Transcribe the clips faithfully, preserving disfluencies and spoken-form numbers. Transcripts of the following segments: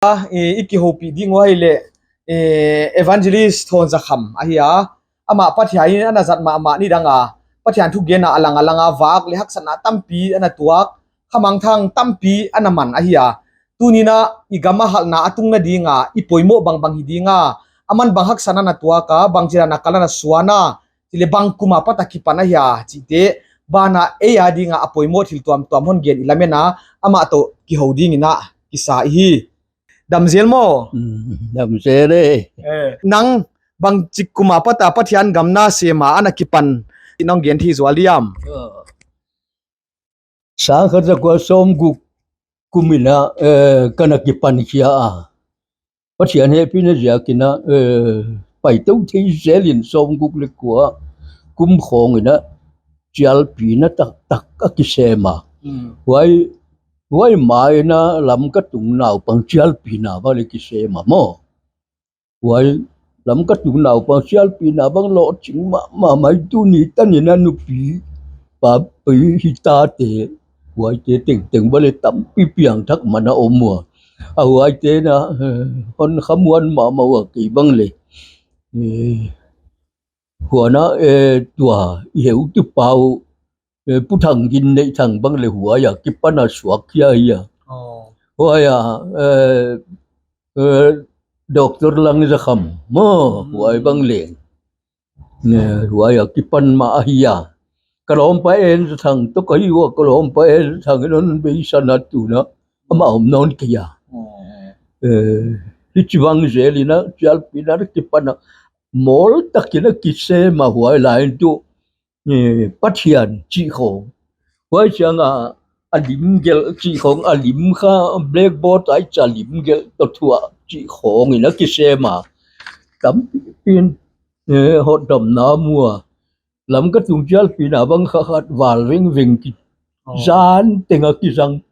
I, i kihoupih ding uh ahihleh, eh, Evangelist Thonzakham ahi a. Amah Pathian in ana zat mahmah nidang a, Pathian thugen a alang alang a vak leh haksatna tampi ana tuak, khamangthang tampi ana man ahi a. Tuni'n a i gam a halhna a tungna ding a i poimoh bangbang hi ding a, aman bang haksatna ana tuak a, bangchi dan a kal ana suan a, chih leh bang kum apat a kipan ahia chihte, banah ei a ding a a poimoh thil tuamtuam hon gen i lamen a, amah toh kihou ding in a kisa i hi. Dam zel maw? Mm, dam zel e. Eh, nang bangchi kum apat a Pathian gam na sem a ana kipan, nong gen thei zual diam? Ah. Sangkhat zakua sawmguk kum in a, eh, ka na kipan khia a. Pathian hehpihna ziak in a, eh, pai tou thei zel in sawmguk leh kua kum khawng in a chialpina taktak a kisem a. Mm. Huai, huai ma in a Lamka tung naupang chialpina bang leh kisem a maw. Huai Lamka tung naupang chialpina bang lohching mahmah mai, tuni tan in a nupi papi hita te, huaite tengteng bang leh tampi piangthak man a om ua. A huaite na, eh, hon khamuan mahmah ua kei bang leh. Eh, huan a, eh, tua, i heutupa uh, eh, Pu Thang Gin Neih Thang bang leh huai a kipan a suak khia hi a. Oh. Huai a, eh, eh, Doctor Langzakham maw, mm, huai bang leh. Ne, huai a kipan mah ahi a. Ka lawmpa En Za Thang toh ka hi ua, ka lawmpa En Za Thang in hon beisan a tun a amah om nawn kei a. Oh. Eh, hichibang zel in a chialpina kipan a mawl tak in a kisem a, huai lai in tu, eh, Pathian chih khawng. Huai chiang a, a lim gelh chih khawng, a lim kha, blackboard a i chah lim gelh toh thuah chih khawng in a kisem a. Tampi in, eh, hotdamna mu a. Lamka tung chialpina bang kha khat val vengveng ki. Oh. Zan teng a kizang.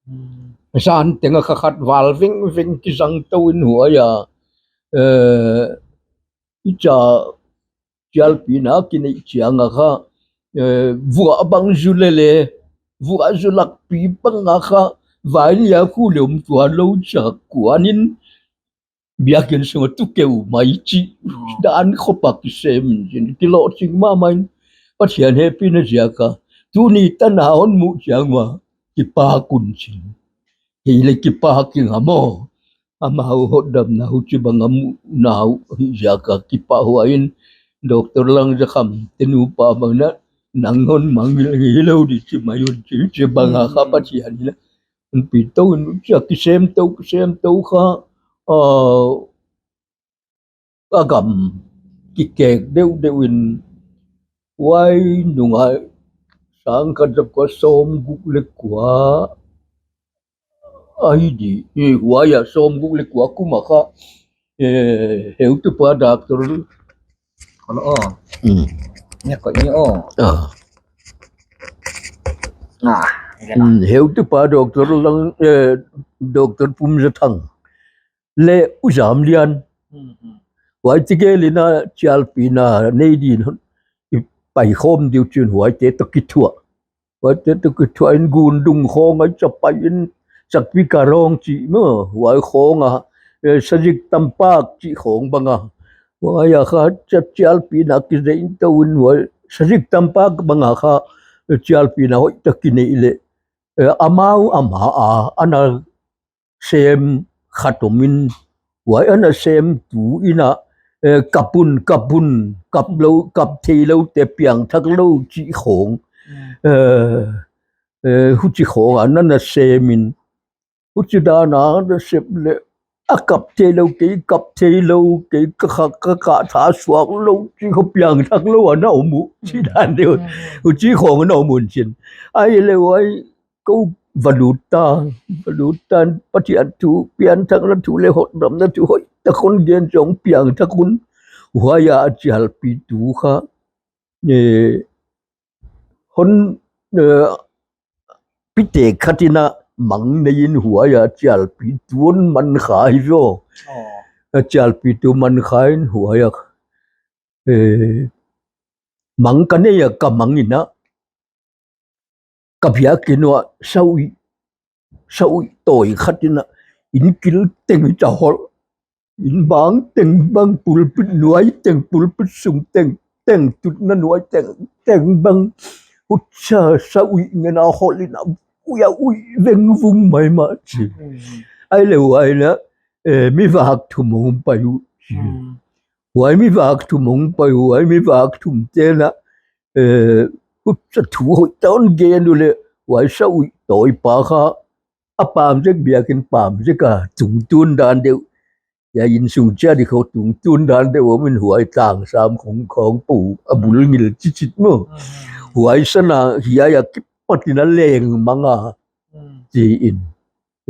Hmm. Zan teng a kha khat val vengveng kizang tou in huai a. Eh, i chah chialpina kineih chiang a kha, eh, vuah bang zu lele, vuah zu lakpi bang a kha, vai nia khu leh om tuan lou chih kuan in, biakin sung a tu keu mai chih, oh, dan khop a kisem in chin, kilohching mahmah in, Pathian hehpihna ziak a, tuni tan a hon muh chiang ua, kipak un chin. Kei leh kipak ing a maw. Amau hotdamna huchibang a muhna uh hih ziak a kipak huai in, Doctor Langzakham te nupa bang na, nang hon mangngilh ngei lou di chi mai un chi, chibang a kha, mm, Pathian in a hon pi tou in, chia kisem tou, kisem tou kha, ah, a gam kikek deuhdeuh in, huai nung a sangkhat zakua sawmguk leh kua ahi di, eh, huai a sawmguk leh kua kum a kha, eh, heutupa Doctor, hello, oh. Hmm. Ni ko ni, oh. Ah. Ah, ya. Hmm, heutupa Doctor Lang, eh, Doctor Pum Za Thang leh U Zam Lian. Hmm, hmm. Huaite gel in a chialpina nei din hon i pai khawm di uh chin, huaite toh kithuah. Huaite toh kithuah in Gundung khawng a i chah pai in, Sakpi Karong chih maw, huai khawng a, eh, Sazik Tampak chih khawng bang a. Huai a kha chia, chialpina kizeih tou in huai Sazik Tampak bang a kha, eh, chialpina hoihtak kinei leh, eh, amau ama a, ana sem khat om in, huai ana sem tu in a, eh, kap un, kap un, kap lou, kap theilou te piangthak lou chih khawng. Mm. Eh, eh, huchi khawng a na na sem in. Huchi dan a na sep leh, a kap theilou, kei kap theilou, kei ka kha, ka kha tha suak lou chih khawng piangthak lou ana om uh. Chi dan deuh. Mm. Huchi khawng ana om un chin. Ahihleh huai kou va lut ta, va lut ta, Pathian thu, pianthakna thu leh hotdamna thu hoihtak hon gen chiang piangthak un. Huai a chialpi tu kha, eh, hon, eh, pite khat in a mang nei in huai a chialpi tu hon man kha hi zaw. Oh. A chialpi tu man kha in huai a, eh, mang ka nei a ka mang in a, ka biakin uah sauh, sauh tawi khat in a, in kil teng i ta hol. In bang teng bang, pulpit nuai teng, pulpit sung teng, teng tutna nuai teng, teng bang. Huchia sa ui ngen a hol in a ui a ui veng vung mai mah chi. Mm. Ai le huai na, eh, mi vak thum hong pai uh chi. Mm. Huai mi vak thum hong pai uh, huai mi vak thum te na, eh, huchia thu hoih ta hon gen uh le, huai sa ui tawi pa kha, a pam zek biakin pam zek a, tungtun dan deuh. Hiai innsung chia di khong tungtun dan deuh om in huai tang sam khong khong pu a bul ngil chichit maw. Mm. Huai sa na hiai a kipat in a leng mang a. Mm. Chi in.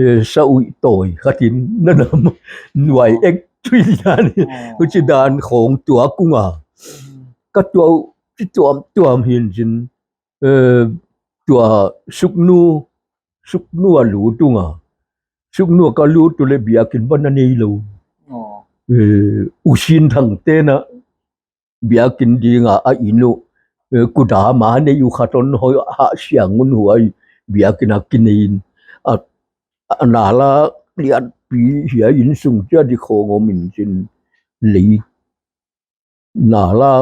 Eh, sa ui tawi khat in na nam nuai ek tui dan. Oh. Huchi dan khong tua kung a. Mm. Ka tuau chi tuam tuam hi'n chin. Eh, tua Suknu, Suknu a lut ung a. Suknu ka lut uh le biakin bang a nei lou. Oh. Eh, U Sin Thang te na biakin ding a a inn uh. Eh, kudam a nei uh khat hon hoi hah siang un huai biakin a kinei in. A, a nala lianpi hiai innsung chia di khong om in chin lei. Nala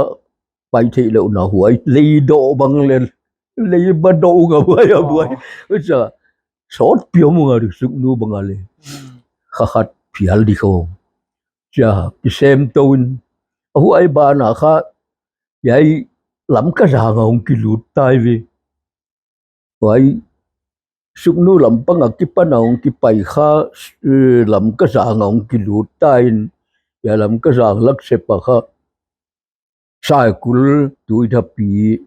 pai theih lou na huai lei doh bang le, lei ba doh nga huai a buai. Oh. Huchia sawtpi om nga di Suknu bang a le. Hmm. Kha khat phial di khong. Chia kisem tou in. A huai ban a kha hiai Lamka zang a hong kilut tai ve. Huai Suknu lam pang a kipan a hong kipai kha, eh, Lamka zang a hong kilut ta in, hiai Lamka zang lak sep a kha, Saikul, Tuithapi,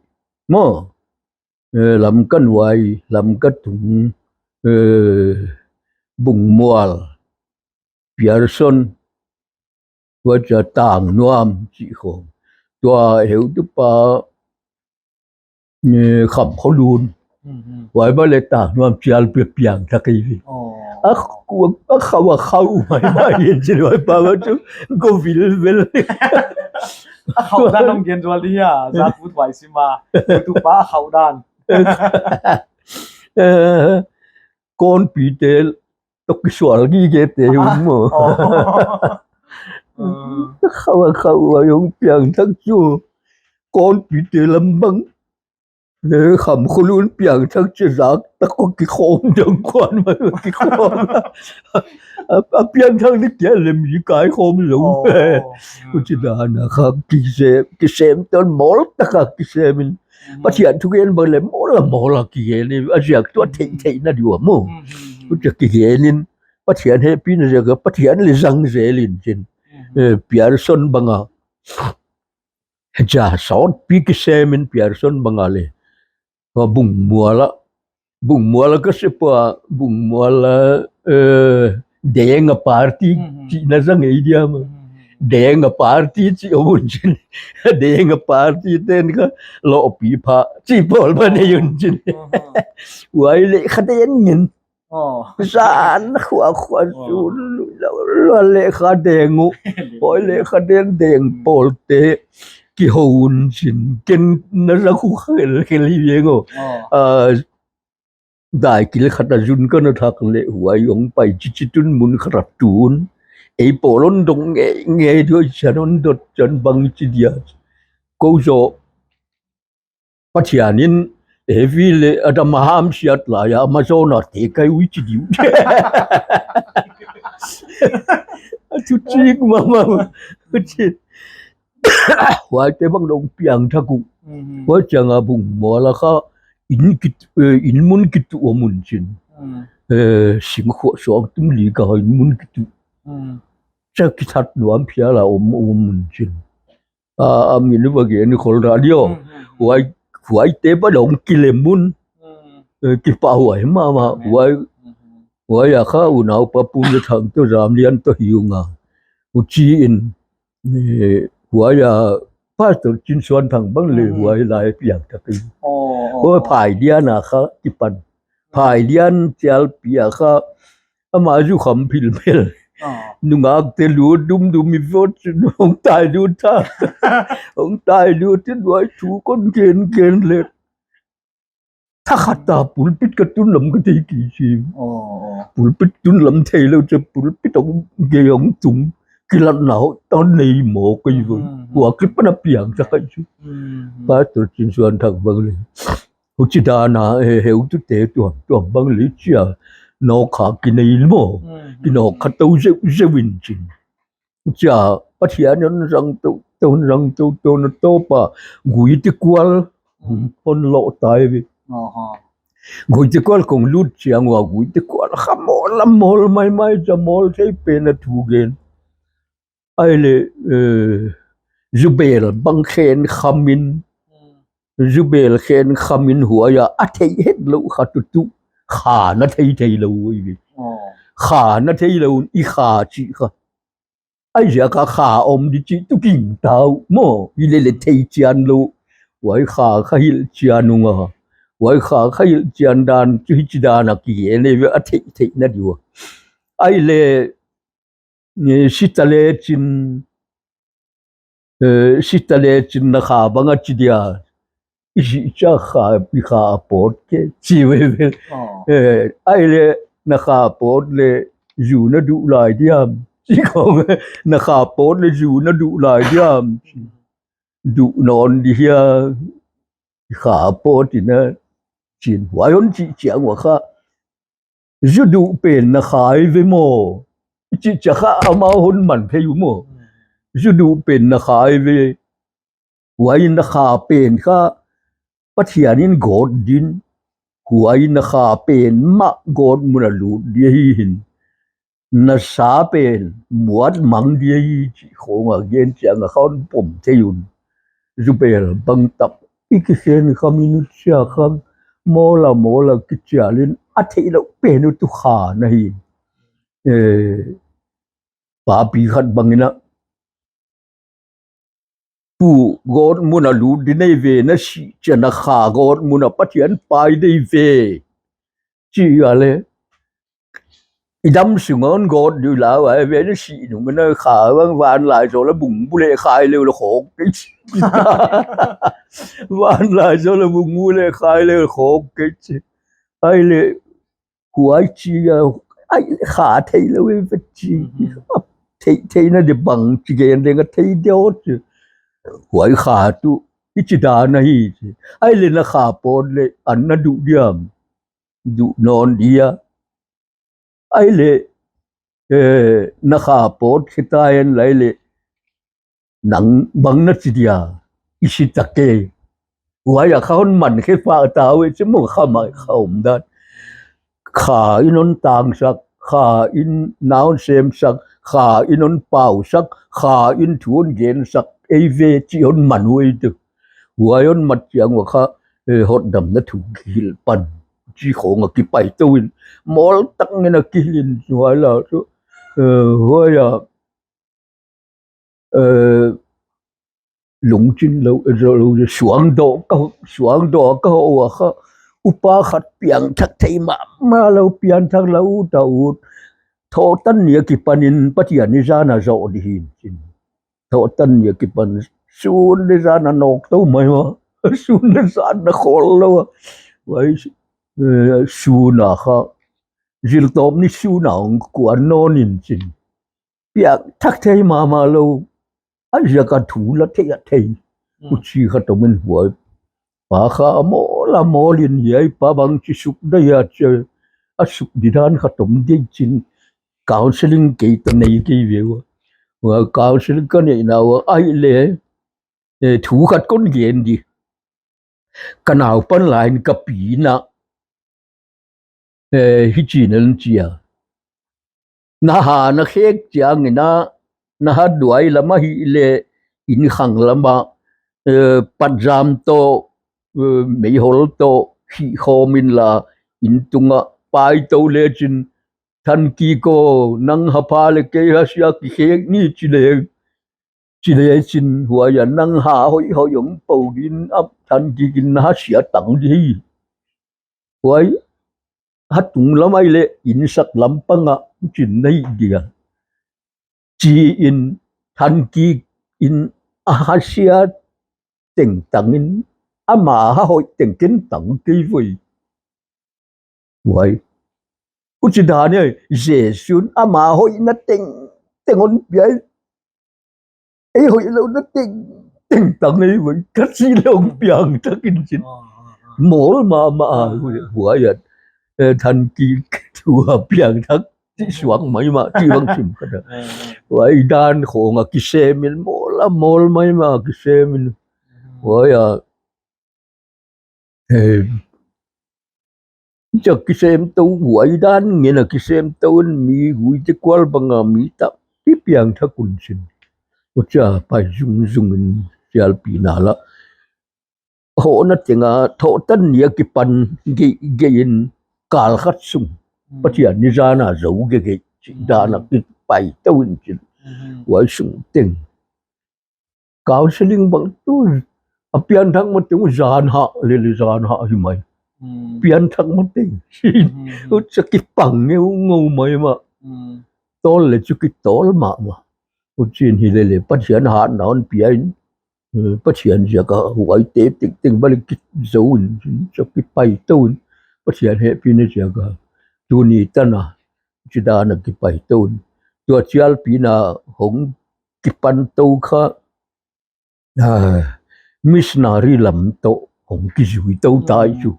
maw, eh, Lamka nuai, Lamka tung, eh, Bungmual, Pearson, huai chia Tangnuam chih khong. Tua heutupa, eh, Khamkholun. Hmm, hmm. Huai bang le Tangnuam chial pi a piangthak hi. Oh. A khua, a khau, a khau mai mai in chin huai pa bang chu go vil vil. A khau dan hong gen zual di hia, zak vut huai sim a. Tupa a khau dan. Eh, Konpi te toh kisual gige te hi maw. Oh. Khau a khau a hong piangthak chu. Konpi te lam bang. Eh, Khamkholun piangthak chia zak tak ko kikhawm dang kuan mai kikhawm. A, a piangthak ni kia le mi kaikhawm lou. Oh. Huchi dan a kha kisem, kisem tou in mawl tak a kisem in. Mhm. Pathian thugen bang le mawl a mawl a kigen in, a ziak tuh a theih theihna di uh maw. Mhm. Huchia kigen in, Pathian hehpihna ziak a Pathian le zang zel in chin. Mhm. Eh, Pearson bang a. Chia sawtpi kisem in Pearson bang a le. Bungmual a. Bungmual a ka sep a, Bungmual a, eh, Deng a party, mhm, chihna zang ei dia maw. Mhm. Deng a party chih om un chin. Deng a party ten kha lohpi pha chih pawl bang nei un chin. Mhm. Huai le kha den ngin. Oh. Zan khua khua, oh, zun lui lou lou le kha deng uh. Huai le kha deng deng, hmm, pawl te kihou un chin. Ken na za khu khel khel hi veng uh. Oh. Ah, dai kil khat a zun ka na thak le huai hong pai chichi tun mun khat a tun. Ei pawl hon dong nge nge diu chan hon dot chan bang chi dia. Kou zaw Pathian in Evi le Adam a hamsiat lai a, Amazon a te kai ui chi diu. A thu chik mama. Chi. Huai te bang dong piangthak uh. Mhm. Huai chiang a Bungmual a kha inn kit, eh, inn mun kitu om un chin. Mhm. Eh, sing khua suang tum li ka inn mun kitu. Mhm. Chia kithat nuam phial a om, om un chin. A, a min va gen khol ra dio. Hmm, hmm, hmm. Huai, huai te bang dong kilem un. Hmm. Eh, kipahhuai mama, hmm, huai. Hmm. Huai a kha unau pa Pu Za Thang toh Zam Lian toh hi ung a. Huchi in, eh, huai a Pastor Chin Suan Thang bang le, hmm, huai lai piangthak in. Oh, oh, huai, oh, Phai Lian a kha kipan. Phai Lian chial pi a kha, ama zu kham phil phel. Ah. Nungak te lut dum dum i vot, nung tai lut ta. Hong tai lut te nuai thu kon gen gen le. Thakhat a pulpit ka tun lam ka thei kei chi. Oh, oh. Pulpit tun lam theilou chu pulpit ong gei ong tung. Kilatna hoih tak nei maw kei ve. Hmm. Kua kipana piang sa kai chu. Hmm. Pastor Chinsuanthang bang le. Huchi dan a, he, heutute tuamtuam bang le chia. Nawkkhak kinei maw. Hmm. Kinawkkha tou zeuh zeuh in chin. Chia, Pathian in hon zang tou, tou hon zang tou, tou na tou pa, Guitikual, hmm, hon loh tai ve. Aha. Guitikual kong lut chiang ua, Guitikual kha mawl a mawl maimai chia mawl thei pen a thu gen. Ahihleh, eh, zubel bang khen khamin, hmm, zubel khen khamin huai a, a thei hetlou kha tutu, kha na thei theilou ve. Oh. Kha na theilou, i kha chi kha. Ahi ziak a kha om di chih tuh ging ta uh maw, hilele thei chian lou. Huai kha kha hilh chian ung a. Huai kha kha hilh chian dan chu hichi dan a kigen ve a theihtheihna di ua. Ahihleh, eh, Sita le Chin, eh, Sita le Chin na kha bang a chi dia. I chih chiang kha, i kha a pawt kei, chi veve. Oh. Eh, ahihleh na kha pawt leh zu na duh lai diam. Chi khong, na kha pawt leh zu na duh lai diam. Duh nawn di hia, i kha pawt in a chin. Huai hon chih chiang ua kha. Zu duh pen na kha ve maw. Chih chiang kha amau hon man phei uh maw. Zu duh pen na kha ve. Huai na kha pen kha Pathian in gawt din. Huai na kha pen mah gawtmun a lut di ahi hin. Na sa pen muat mang di ahi chih khong a gen chiang a kha hon pom thei un. Zubel bang tak i kikhen khamin uh chia kha mawl a mawl a kichial in a theihlouh pen uh tuh kha na hi. Eh, papi khat bang in a, pu gawtmun a lut di nei ve, na sih chiang a kha gawtmun a Pathian pai di ve. Chi a leh. I dam sung a hon gawt di uh lau a, ve na sih nung na kha bang van lai zaw leh bung bu leh khai leh leh khawk kei. Van lai zaw leh bung bu leh khai leh leh khawk kei. Ahihleh Huai chi a, ai, kha theilou e ve chi. Mhm. Thei, theihna di bang chi gen ding a thei di aw chi. Huai kha tuh, hichi dan ahi chi. Ahihleh na kha pawt leh, an na duh diam. Duh nawn dia. Ahihleh, eh, na kha pawt khe ta en lai leh. Nang bang na chi dia, i si tak e. Huai a kha hon man khe pah ta uh e chi maw kha mai kha om dan. Kha in hon tangsak, kha in na hon semsak, kha in hon pausak, kha in thu hon gensak, ei ve chi hon man uh e tu. Huai hon mat chiang ua kha, eh, hotdamna thu kihilh pan. Chi khong a kipai tou in, mawl tak ngen a kihilh in huai la chu, eh, huai a, eh, lungchin lou, eh, zo lou, suang dawh ka, suang dawh ka hoh ua kha, upa khat piangthak thei mahmah lou, piangthak lou ta ut. Thohtan ni a kipan in Pathian in zan a zoh di hi'n chin. Thohtan ni a kipan sun leh zan a nawk tou mai ua. Sun leh zan a khawl lou a. Huai, eh, sun a kha. Ziltawp ni sun a hong kuan nawn in chin. Piangthak thei mahmah lou. A ziak a thu la thei a thei. Hmm. Huchi khat om in huai. Pa kha a mawl a mawl in hiai pa bangchi suk dia chia. A suk di dan khat om di chin. Counseling kei ta nei kei ve ua. Ua counseling ka neihna ua ahihleh. Eh, thu khat kon gen di. Ka naupan lai in ka pi in a. Eh, hichi'n a hon chi a. Na ha na khek chiang in a, na ha duai lam a hileh, inn khang lam a, eh, patzam toh, eh, meihol toh, khih khawm in la, inn tung a, pai tou leh chin, Thanki ko, nang ha pha leh kei ha sia kikhek ni chi leh, chi leh chin huai a nang ha hoihhoih hong pou din a Thanki in na ha sia tang di hi. Huai, ha tung lam ahihleh, inn sak lam pang a, chin nei dia. Chi in, Thanki in a ha sia teng tang in, ama ha hoih teng ken tang kei voi. Huai. Huchi dan in Jesu'n ama hoihna tengteng hon pia in. Ei hoihlouhna tengteng tang ei voi. Ka chih leh hong piangthak in chin. Mawl mahmah a, huai a. Eh, than ki thu a piangthak. Chih suak maimah, chih bang sim khat a. Huai dan khong a kisem in, mawl a, mawl maimah kisem in. Huai a, eh, chak kisem tou, huai dan ngen a kisem tou in mi huite kual bang a mi tampi piangthak un chin. Huchia pai zungzung in Chialpi na lah. Hohna teng a, thohtan ni a kipan geihgeih in kal khat sung. Pathian ni zan a zou geihgeih. Chih dan a kipai tou in chin. Huai sung teng. Counseling bang tu a pianthak mah teng uh zan hah leh leh zan hah hi mai. Pianthak mah teng. Huchia kipang ngeungeu maimah. Tawl leh chu kitawl mahmah. Huchi'n hi leh leh Pathian hatna hon pia in. Eh, Pathian ziak a huaite tengteng bang leh kizou in. Huchia kipai tou in. Pathian hehpihna ziak a. Tuni tan a. Chih dan a kipai tou in. Tua Chialpi na hong kipan tou kha, ah, missionary lam toh hong kizui tou tai chu.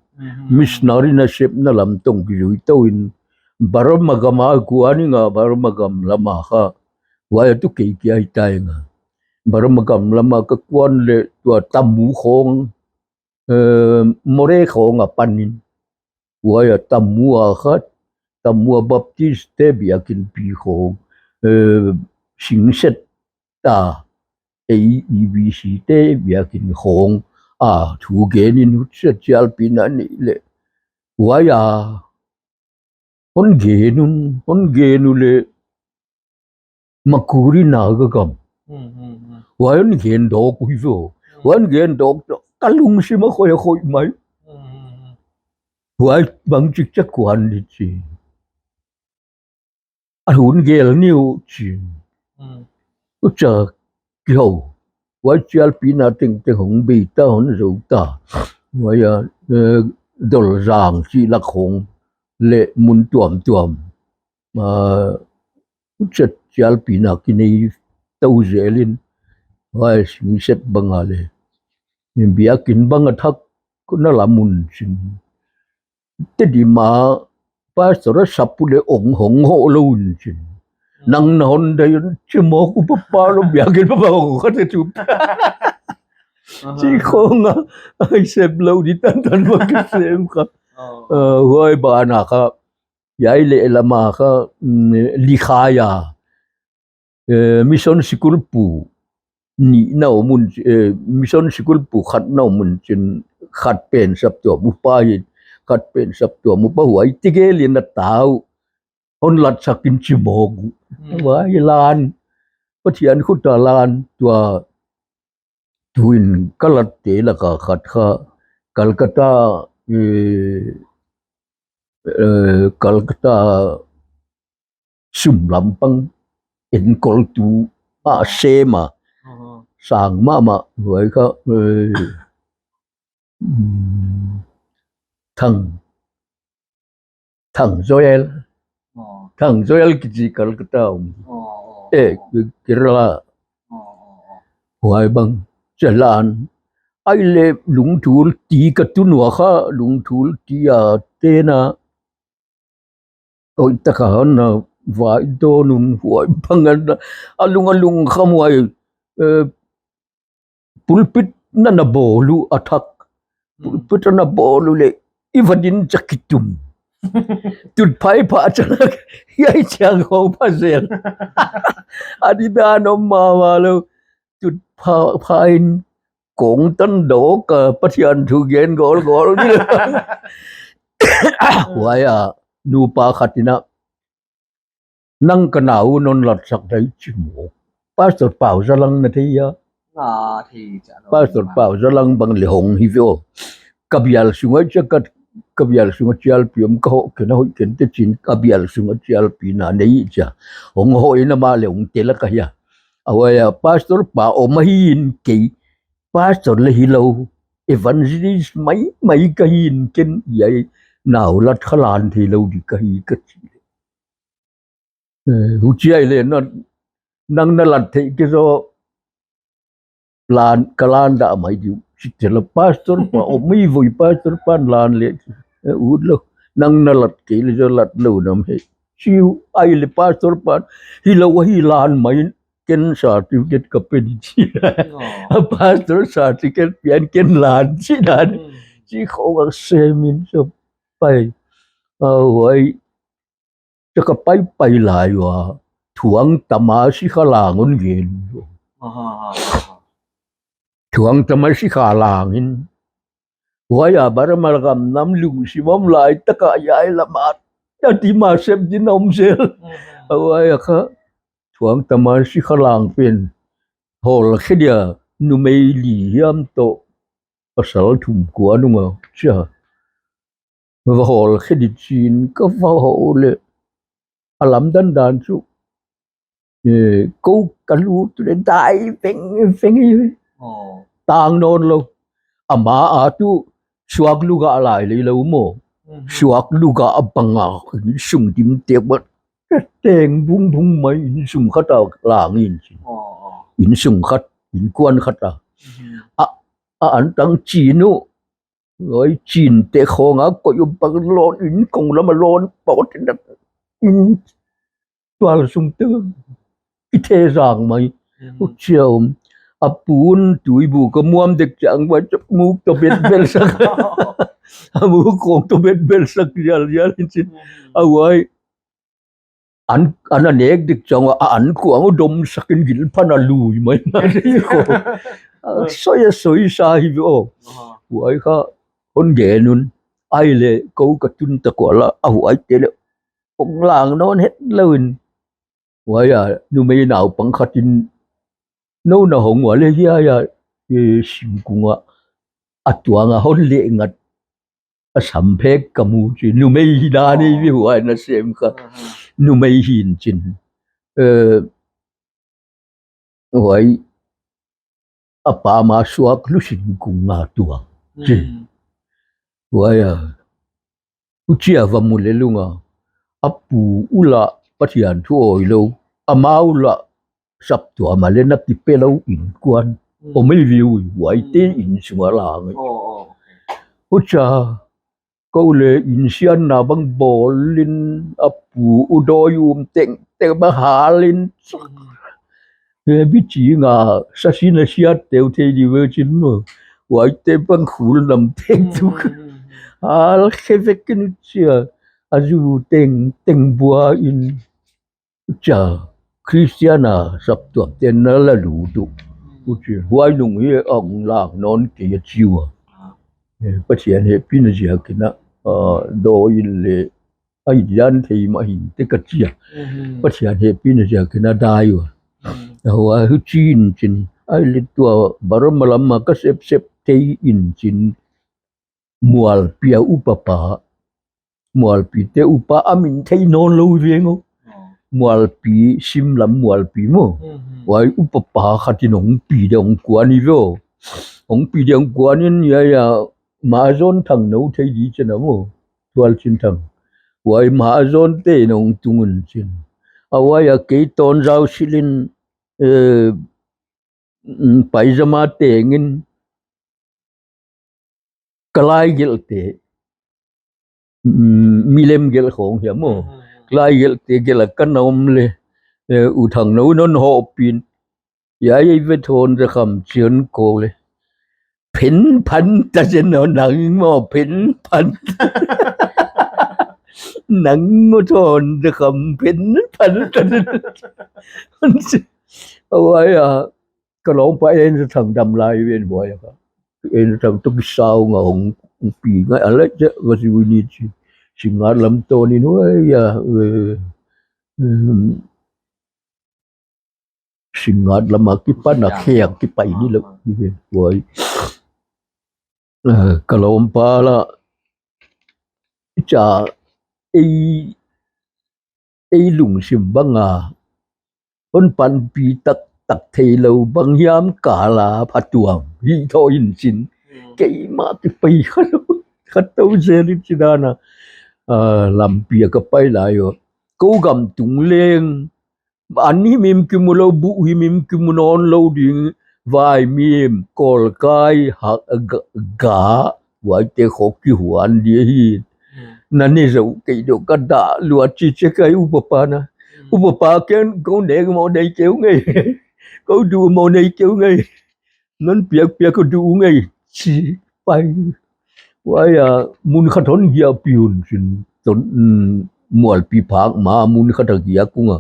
Missionary nasepna lam toh hong kizui tou in. Burma gam a kuan ing a, Burma gam lam a kha. Huai a tu kei kia hi tai ing a. Burma gam lam a ka kuan leh tua Tamu khong, eh, Moreh khong a pan in. Huai a Tamu a khat, Tamu a Baptist te biakin pi khong, eh, Singset ta, A E B C te biakin khong a thu gen in huchia Chialpi na neih leh. Huai a hon gen un, hon gen uleh Makuri Naga gam. Huai hon gen dawk uh hi vo. Huai hon gen dawk toh ka lungsim a khoih a khoih mai. Huai bangchik chia kuan di chi. A hun gel ni uh chi. Huchia kihou. Huai Chialpi na tengteng hong bei ta, hon zou ta. Huai a, eh, Dolzang chih lak khong leh mun tuamtuam. Ah, huchia Chialpi na kinei tou zel in. Huai Singset bang a leh. Biakin bang a thak na lam un chin. Tedim a pastor a sap uleh hong hoh lou un chin. Nang na hon dai un chi mawk uh papa lou biakin papa hong kha te chu. Chih khong a, ai sep lou di tantan mah kisem kha. Ah, huai ban a kha. Hiai leh lam a kha, mm, Likhai a. Eh, mission sikul pu nihna om un, eh, mission sikul pu khatna om un chin khat pen saptuam upa hi, khat pen saptuam upa huai tegel in a tau. Hon latsak in chi mawk uh. Huai lan. Pathian khut a lan tua Tuin ka latte laka khat kha Calcutta, eh, eh, Calcutta sum lampang enkoltu a sem a. Sang mahmah huai kha, eh, mm, Thang Thang Joel. Thang Joel kichi Calcutta om. Eh, Kerala. Huai bang, chalan. Ai le lungthul ti ka tun ua kha, lungthul ti a tena. Oi, taka hon na vai dawn un huai bang ana. A lung, a lungkham huai, eh, pulpit na na bawl uh a thak. Pulpit na bawl uh le, i va din chia kitum. Tut phai pha chia na, hiai chiang hong pha zel. A didan om mahmah lou. Tut pha, pha in kong tan dawk a, Pathian thu gen golgol di. Huai a, nupa khat in a, nang ka na uh non latsak dai chi maw. Pastor Pau Zalang na thei a? Pastor Pau Zalang bang le hong hi ve aw. Ka bial sunga chia ka, ka bial sunga chialpi om ka hoh ken a hoih ken te chin ka bial sunga chialpi na nei chia. Hong hoh in a mah le hong tel a ka hia. A huai a pastor pa om ahi in kei. Pastor le hilou, evangelist maimai ka hi in ken hiai nau lat kha lan theilou di ka hi ka chi. Eh, huchi ahi leh na, nang na lat theih kei zaw, lan, ka lan dah mai di uh. Chi teh leh pastor pa, oh, mi voi pastor pan lan leh, eh, ut lou. Nang na lat kei leh zaw lat lou nam hi. Chi uh ahi leh pastor pan, hilou hi lan mai, ken certificate ka pe di chi. Oh. A pastor certificate pia'n ken lan chi dan. Hmm. Chi khong a sem in sa pai. A huai, Cha ka paipai lai ua, thuang tama sikha lang un gen. Aha, aha, aha. Thuang tama sikha lang in. Huai a Burma gam nam lungsim om lai taka hiai lam a, a tima sep din om zel. Mhm. A huai a kha, thuang tama sikha lang pen. Hol khe dia numei li hiam toh, pasal thum kua nung a, chia. Va hol khe di chi'n ka va hol leh. A lamdang dan chu. Eh, kou ka lut leh dai veng veng hi. Oh. Tang nawn lou. Ama a tu suak lugah lai lei lou maw. Mhm. Suak lugah a bang a, insung dim tek bang. Teng bung bung mai insung khat a lang in chi'n. Oh, oh. Insung khat, inkuan khat a. Mhm. A, a antang chi'n uh. Oi, chin te khong a koih uh bang lon in kong lam a lon pawt in a in tual sung te i the zang mai. Mhm. Huchia om. A pu'n tuibu ka muam dek chiang ua muk toh bet bel sak. A muk khong toh bet bel sak zial zial in chi'n. Mhm. A huai. An, an a nek dik chiang ua, a an kuang uh dom sak in gil pan a lui mai na. A soi a soi sa hi ve aw. Aha. Huai kha hon gen un. Ahi leh kou ka tun ta kua la, a huai te leh hong lang nawn het lou in. Huai a, numei naupang khat in nou na hong ua leh hiai a, eh, singkung a, a tuang a hon leh ngat. A sam phek ka mu chi'n, numei hi dan hi. Oh. Ve huai na sem kha. Aha. Numei hi'n chi'n. Eh, huai a pa ma suak lu singkung a tuang chi'n. Mm. Huai a, huchia va mu leh lung a. A pu uh lah Pathian thu awi lou. Ama uh lah saptuam a leh na kipe lou inkuan. Mm. Om ei ve ui, huai te, mm, insung a lang. Oh, oh, okay. Huchia, kou leh insiatna bang bawl in a pu uh dawi um tengteng bang hal in. Mm. He bichi nga sa sin a siat teu thei di ve chi'n maw. Huai te bang khul nam thei tuk. Mm, mm, mm, mm. Hal khe vek in huchia. A zu tengteng bua in. Cha, Christian a saptuam te'n na la lut uh. Huchi, huai nung hi a hong lang nawn kei a chi ua. Eh, Pathian hehpihna ziak in a, ah, dawi in leh, a hi dan thei mah hi te ka chi a. Mhm. Pathian hehpihna ziak in a dai ua. Mhm. A huai huchi'n chi'n, ahi leh tua Burma lam a ka sepsep thei in chi'n, Mualpi a upa pa, Mualpi te upa a min thei nawn lou veng aw. Oh. Mualpi, sim lam Mualpi maw. Mhm. Huai upa pa khat in hong pi dia hong kuan hi ve aw. Hong pi dia hong kuan in hiai a Mahajon Thangnou thei di chi'n a maw. Tual Chin Thang. Huai Mahajon te in hong tung un chi'n. A huai a kei Tonzau Silh in, eh, mm, paijama teng in, ka lai gelh te, mm, milem gelh khong hiam maw. Mhm. Ka lai gelh te gelh a ka na om leh, eh, U Thangnou in hon houpih in. Hiai ei ve Thonzakham chi'n kou leh. Phen phan ta zen aw nang maw, phen phan. Nang maw Thonzakham phen phan ta zen. A huai a, ka lawmpa en sa thang dam lai ven buai a ka. En sa thang toh kisau nga hong, hong pi ngai a leh cha va si ui ni chi. Singngat lam toh ni nuai a, eh, em, Singngat lam a kipan a khe a kipai ni lou. Buai. Eh, ka lawmpa lah. Cha ei, ei lungsim bang a. Hon panpih taktak theilou bang hiam ka la phatuam. Hi tho in chi'n. Hmm. Keimah kipai kha lou. Kha tou zel in chi'n a. ah, lampi a ka pai lai uh. Kou gam tung leng, an himhim kimu lou, buh himhim kimu nawn lou ding, vaimim, kawlkai, ha, ga, ga, huaite khawng kihuan di hi. Hmm. Na ne zou kei deuh ka dah lua chi chi ka hi upa pa na. Hmm. Upa pa ken kou nek mawk nei kei uh ngei. Kou duh mawk nei kei uh ngei. Non piak piak kou duh ngei. Chi pai. Huai a mun khat hon giahpih un chin. Ton, mm, mualpi phak ma mun khat a giak ung a.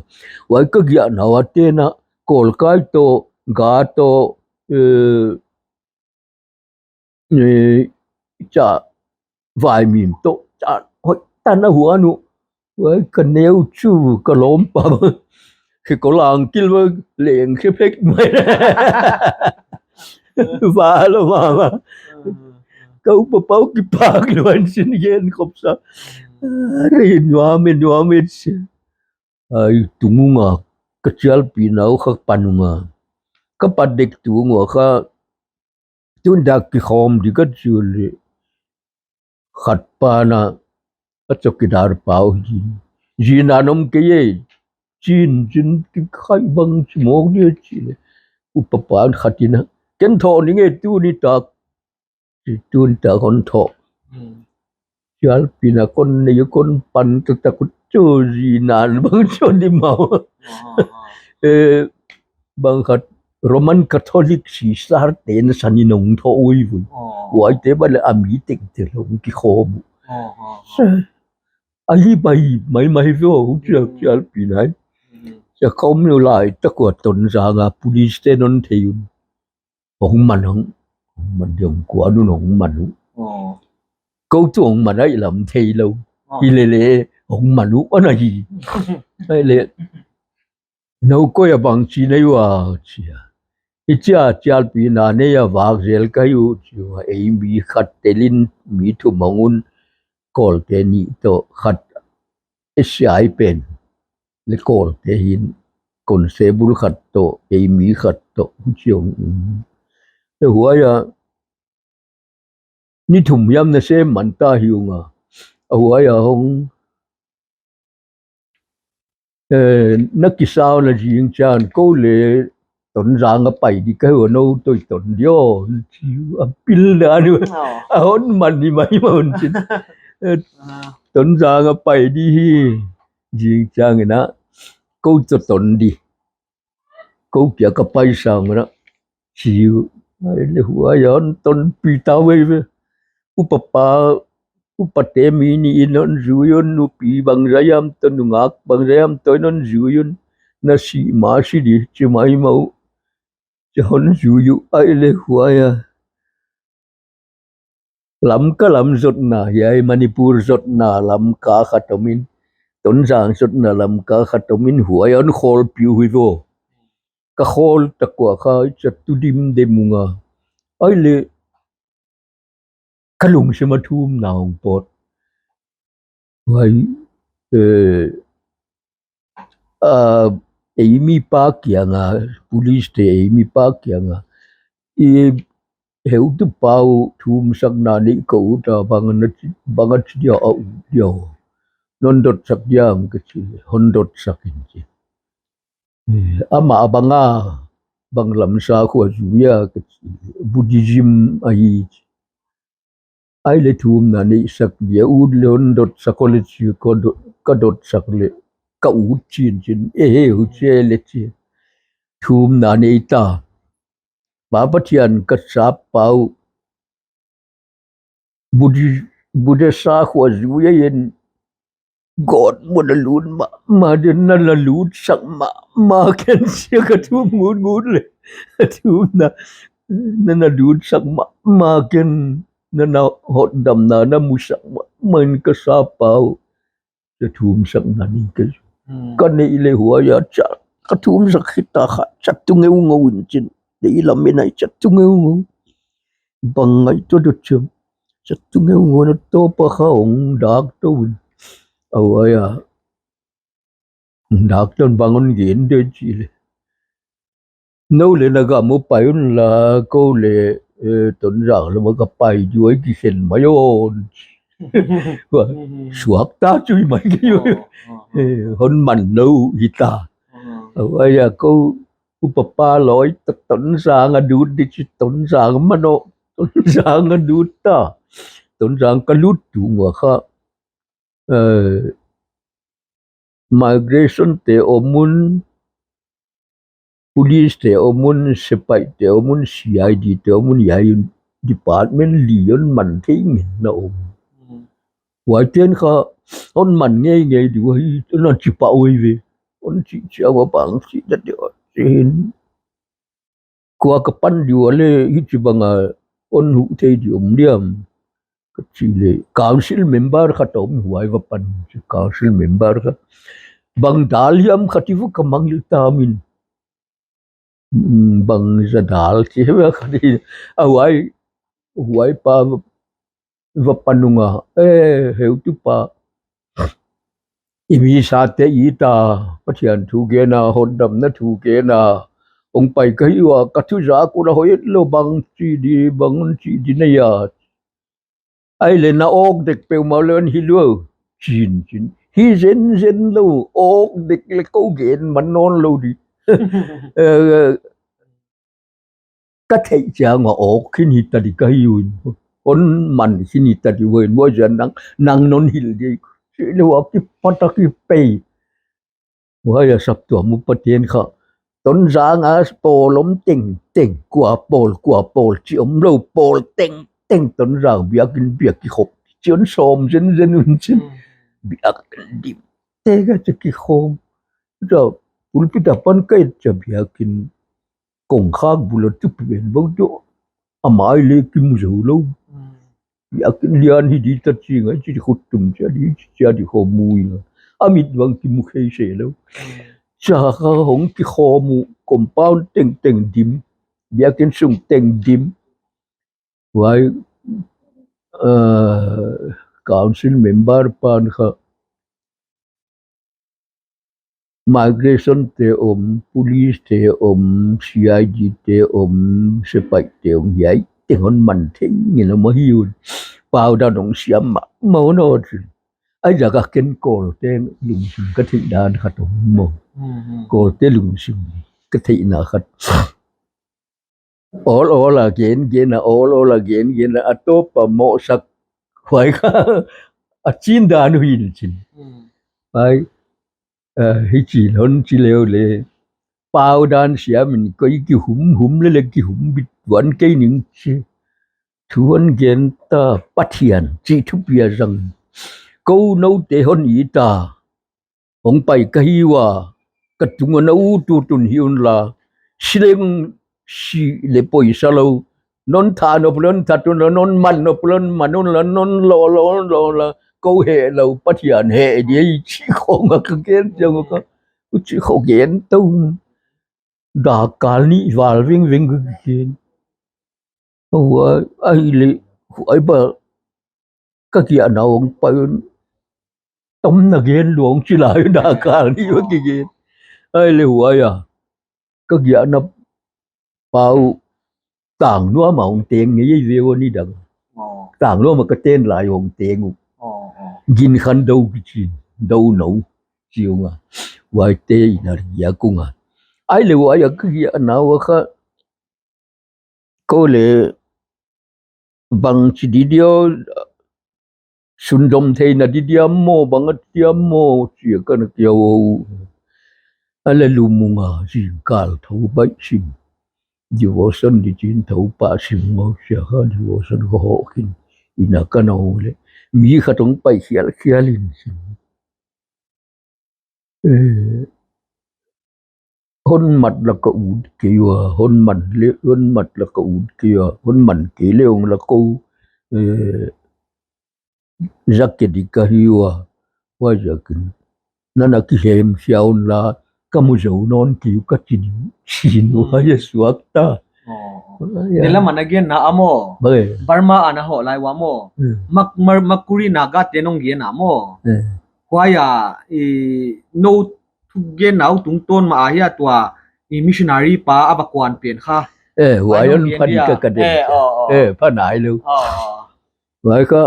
Huai ka giahna uah te na kawlkai toh, ga toh, eh, eh, cha vaimim toh, cha hoih tan a huan uh. Huai ka neu chu ka lawm pa. Khe ko lang kil ma leng khe phek mai. Va lo ma ma. Ka upa pa uh kipak lua in chin gen khop sa. Re nuam e, nuam e chi. Ai, tung ung a, ka chialpihna uh kha pan ung a. Ka pat dek tung ua kha, tun dak kikhawm di ka chi uh leh. Khat pa na, a chowkidar pa uh hi. Zin a nom kei e, chin chin kikhai bang chi mawk di chi leh. Upa pa khat in a, ken thoh ning e tuni tak. Chi tuni tak hon thoh. Hmm. Chialpihna kon nei kon pan ta ta kut chu zin a bang chu di mau. Ah, ah, ah. Eh, bang khat Roman Catholic Caesar te'n san in hong thoh ui vui. Ah. Huaite bang leh a mi tengteng hong kikhawm uh. Ah, ah, ah. Sa, a hi bai mai mai ve uh chia, hmm, chialpihna hi. Hmm. Chia khawm lou lai tak ua Tonzang a police te'n hon thei un. Hong man hong, hong man di hong kuan un hong man uh. Oh. Kou tuh hong man ai lam thei lou. Oh. Hi lele hong man uh ana hi. Ai leh. Nou koi a bang chi nei ua chia. Hichia chialpihna nei a vak zel ka hi uh chia. Ei mi khat tel in mi thum hong un kawlte nih toh khat S I pen. Leh kawlte hin constable khat toh, ei mi khat toh, huchi hong. Leh huai a, ni thum hiam na sem man ta hi ung a. A huai a hong, eh, na kisau na zing chiang kou leh Tonzang a pai di ka hi ua nou toh i ton di aw. Chi a pil dan uh. Oh. A hon man ni mai ma un chin. Eh, ah. Tonzang a pai di hi. Zing chiang in a, kou toh ton di. Kou kia ka pai sang na. Chi u. Ai leh huai a hon tonpih ta veve. Upa pa, upa te mi nih in hon zui un, nupi bangzah hiam toh, nungak bangzah hiam toh in hon zui un. Na si ma si di, chi mai mau. Chi hon zui uh ai leh huai a. Lamka lam zotna, hiai Manipur zotna Lamka khat om in, Tonzang zotna Lamka khat om in huai a hon khawlpih uh hi vo. Ka khawl tak ua kha, chia tu dimdem ung a. Ai leh, ka lungsim a thumna hong pawt. Huai, eh, ah, ei mi pa kiang a, police te ei mi pa kiang a. I heutu pa uh thumsakna nei ka ut a bang na chi, bang a chi dia a ut dia. Non dotsak diam ka chi, hon dotsak in chi. Eh, amah bang a, bang lam sakhua zui a ka chi, Buddhism ahi chi. Ai leh thumna neisak dia ut leh hon dotsak aw leh chi, ka dot, ka dotsak leh, ka ut chinchin, e he huchi leh chi. Thumna nei ta. Pa Pathian ka sap pau. Buddhi, Buddha sakhua zui a in God mun a lut mahmah den, na na lutsak mahmah ken sia ka thum ngutngut leh. Thumna, na na lutsak mahmah ken, na na hotdamna na musak mahmah in ka sap pau. Chia thumsakna nei ka. Hmm. Ka neih leh huai a chia, ka thumsak khit a kha, chia tu ngeungeu in chin. Nei lam in ai chia tu ngeungeu. Bang ngaihtuah deuh chiam. Chia tu ngeungeu na toh pa kha hong dak tou in. A huai a. Hong dak tou in bang hon gen de chi leh. Nou leh na gam uh pai un la, kou leh, eh, Tonzang lam ah ka pai di uh ahi kikhen mai aw. Hua, suakta chu i mai kei uh. Eh, hon man lou hita. Huai a kou upa pa loi ta Tonzang a lut di chi, Tonzang manoh, Tonzang a lut ta. Tonzang ka lut tung ua kha, eh, migration te om un, police te om un, sepaih te om un, C I D te om un, hiai department li hon man thei ngen na om. Huaite'n kha hon man ngeingei di ua hi, na chi pah uh ve. Hon chih chiang ua bang chi da di ua chin. Kua ka pan di ua leh hichibang a hon huh thei di om diam. Ka chih leh council member khat om, huai va pan, council member kha. Bang dal hiam khat i va ka mang leh ta min. Mm, bang za dal chi hiam khat i. A huai, huai pa va pan nung a. Eh, heutupa. I mi sate i ta, Pathian thu gen a, hotdamna thu gen a. Hong pai ka hi ua, ka thu zak ua la hoih lou bang chi di, bang hon chi di na hia. Ai leh na awk dek peuhmah leh hon hilh lou. Chin, chin. Hi zenzen lou, awk dek leh kou gen man nawn lou di. Eh, ka theih chiang ua awk khin hita di ka hi uh. Hon man khin hita di ua in, huai zan nang, nang non hilh di. Chi leh ua kipat a kipei. Huai a saptuam upate'n kha. Tonzang a pawl om tengteng, kua pawl, kua pawl, chi om lou pawl tengteng Tonzang biakin biak kikhop. Chi hon sawm zenzen un chin. Mm. Biakin dim. Te ka chi kikhawm. Cha, pulpit apan ka et cha biakin kongkhak bul a tup ven bang chu. A mai leh kimu zou lou. Mm. Biakin lian hi di ta chi ngai chi khut tum chia di, chia di khawm uh in. A mit bang kimu khei se lou. Mm. Cha kha hong kikhawm uh compound tengteng dim. Biakin sung teng dim. Huai, eh, council member pan kha migration te om, police te om, C I D te om, sepaih te om, hiai teng hon man thei ngen a maw hi un. Pau dan hong siam mahmah uh chin. Ai zak a ken Kawlte lungsim ka theih dan khat om maw. Mhm. Kawlte lungsim ka theihna khat. Awl awl a gen gen a, awl awl a gen gen a, a tawp a mohsak huai kha a chin dan uh hi'n chin. Mm. Ai, eh, hichi hon chi leu leh. Pau dan siam in koi kihum hum leh leh kihum bit ua kei ning chi. Thu hon gen ta Pathian chi thupi a zang. Kou noute hon it ta. Hong pai ka hi ua, ka tung a na ut ut un hi un la. Si leng si leh poisa lou. Non that nop leh non that un la, non man nop leh non man un la, non lou lou lou la. Kou heh lou, Pathian heh di ei chi khong a ka gen chiang ua kha. U chi khong gen tou. Dak kal nih val vengveng ka gen. Huai, ai leh, huai bang ka giahna hong pai un. Tomna gen luang chi lai un dak kal nih va kigen. Ai leh huai a. Ka giahna pau Tangnuam a hong teng ngei ei ve ua nidang. Oh. Tangnuam a ka ten lai hong teng uh. Oh, oh. Ginkhan dou kichi, dou nou. Chi ung a. Huaite in a giak ung a. Ai leh huai a ka giahna ua kha. Kou leh bang chi di diam, sundom theihna di diam maw, bang a diam maw, chi a ka na kia uh. A leh lum ung a, zingkal thou baih sim. Devotion di chin thou pah sim ung a, chi a kha devotion ka hoh khin. Inn a ka na uh leh. Mi khat hong pai khial khial in sim. Eh, hon mat la ka ut kei ua, hon man leh, hon mat la ka ut kei ua, hon man kei leh hong la kou, eh, zak kei di ka hi ua, huai zakin. Nana kihem siaun la, ka mu zou nawn kei uh ka chi di, chi nu huai a suak ta. Oh, oh. Huai a. Nila mana gen na a maw. Bai. Burma a na hoh lai ua maw. Hmm. Mak, mar, Makuri Naga te nong gen a maw. Hmm. Huai a, i, nou thugen nau tungtawn mah ahi a tua, i missionary pa a va kuan pen kha. Eh, huai hon phan ka ka den. Eh, oh, oh. Eh, phan ai lou. Oh, oh. Huai kha,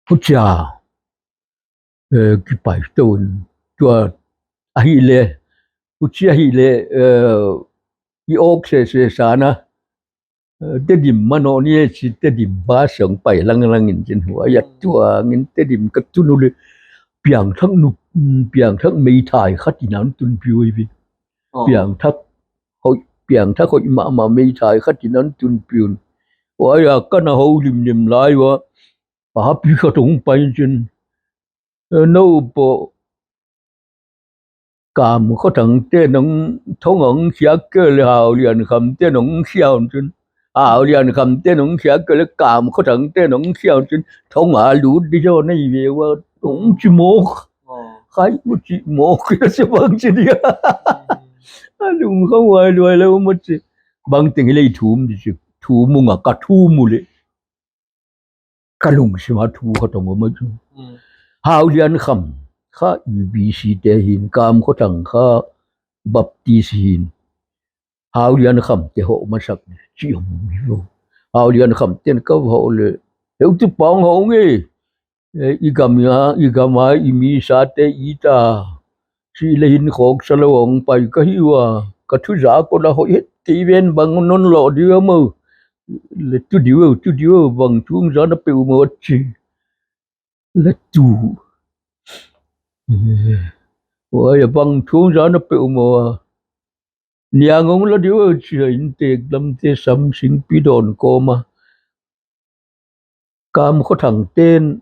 Huchia, eh, kipai tou in, tua ahihleh, huchia ahihleh, eh, i awk sese sa na, eh, Tedim manoh ni e chi, Tedim bus ah pai langlang in chin huai a tuang in Tedim ka tun uleh piangthak nu, mm, piangthak meithai khat in hon tunpih uh ive. Oh. Piangthak hoih, piangthak hoih mahmah meithai khat in hon tunpih un. Huai a ka na houlimlim lai ua, papi khat hong pai chin. Eh, nou pawh Kamkhothang te nong thong hong khiak kei leh Hauliankhamte nong khia un chin. Hauliankhamte nong khiak kei leh Kamkhothangte nong khia un chin. Thong a lut di zaw nei ve ua hong chi mawk. Oh. Khai u chi mawk, ka se bang chi dia. Mm. A lungkham huai luai lou maw chi. Bangteng hileh thum di chi. Thum u nga ka thum uleh. Ka lungsim a thu khat hong om a chu. Mm. Hauliankham kha E B C te hi'n, Kamkhothang kha Baptist hi'n. Hauliankhamte hoh masak chi om hi vo. Hauliankhamte'n ka hoh leh, heutu pawng hoh nge. Eh, i gam a, i gam a, i mi sate i ta. Chi leh hin khawk sa lou hong pai ka hi ua. Ka thu zak uh la hoih het kei ven, bang non loh di uh maw. Leh tu di uh, tu di uh, bang thu hong za na peuhmah chi. Leh tu. Eh, huai a bang thu hong za na peuhmah. Niang hong la di uh chi a inntek lamte sam singpi dawn kawm a. Kamkhothangte'n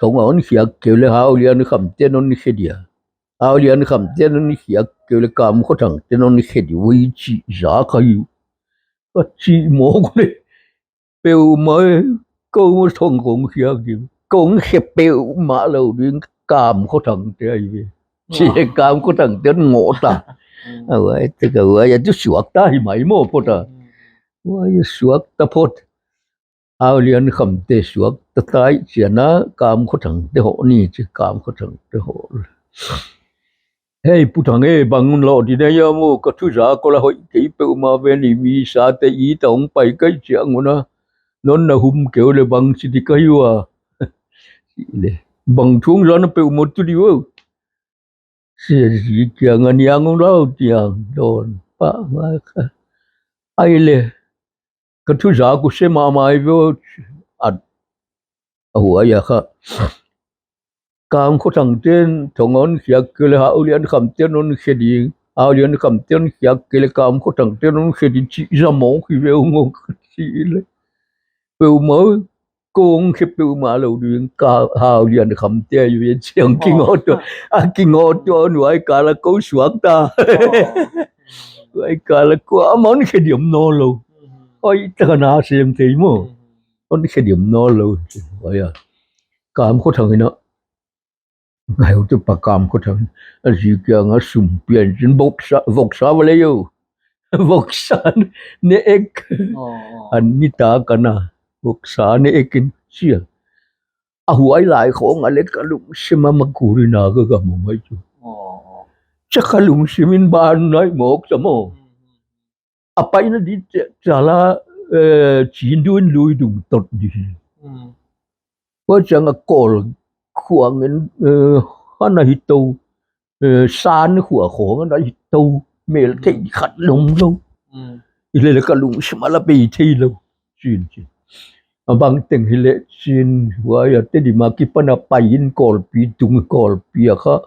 thong a hon khiak kei uleh Hauliankhamte'n hon khe dia. Hauliankhamte'n hon khiak kei uleh Kamkhothangte'n hon khe di uh chi zak ahi uh. Ka chi mawk leh. Peuhmah e, kou maw thong kong khiak di. Kong khe peuhmah lou ding Kamkhothangte ahi ve. Chi leh Kamkhothangte'n ngoh ta. Mm. A huai te ka huai a tu suak ta hi mai maw pawt a. Mm. Huai a suak ta pawt. Hauliankhamte suak ta tai chiana Kamkhothangte hoh ni chi Kamkhothangte hoh. Hei Pu Thang e, bang un loh di na hia maw, ka thu zak uh la hoih kei peuhmah ven, i mi sate i ta hong pai kei chiang un a. Non na hum kei uleh bang chi di ka hi ua. Leh, bang thu hong za na peuhmah tu di uh. Sia zi kiang a niang hong la uh tiang dawn pah ngai kha. Ai leh. Ka thu zak uh se mahmah ve ua. A huai a kha. Kamkhothangte'n thong hon khiak kei leh Hauliankhamte'n hon khe di. Hauliankhamte'n hon khiak kei leh Kamkhothangte'n hon khe di chi za mawk hi ve ua ngawk chi leh. Peuhmah. Kong khe peuhmah lou ding ka Hauliankhamte ahi ve chiang kingoh tou. A kingoh tou nuai ka la kou suak ta. Oh. Nuai ka la kou amah'n khe diam nawn lou. Mm. Hoih taka na sem thei maw. Mm. Hon khe diam nawn lou. Huai a. Kamkhothang in a. Ngai u tu pa Kamkhothang. A zi kiang a sum pian chin voksa, voksa va lei uh. Voksa ne ek. Oh, oh. An ni ta ka na. Voksa ne ek in sia. A huai lai khong a leh ka lungsim a makuri na ka ka mo mai chu. Oh, oh. Cha ka lungsim in ban nai mawk cha maw. Mm, mm, mm. A paina di cha, cha la, eh, chin duin lui dung tot di hi. Mm. Huai chiang a kol khuang in, eh, hana hi tou, eh, san khua khong hana hi tou, mel thei khat lom lou. Mm. I leh leh ka lungsim a la bei thei lou. Chin chin. A bangteng hileh chin, huai a Tedim a kipan a pai in Kawlpi tung Kawlpi a kha,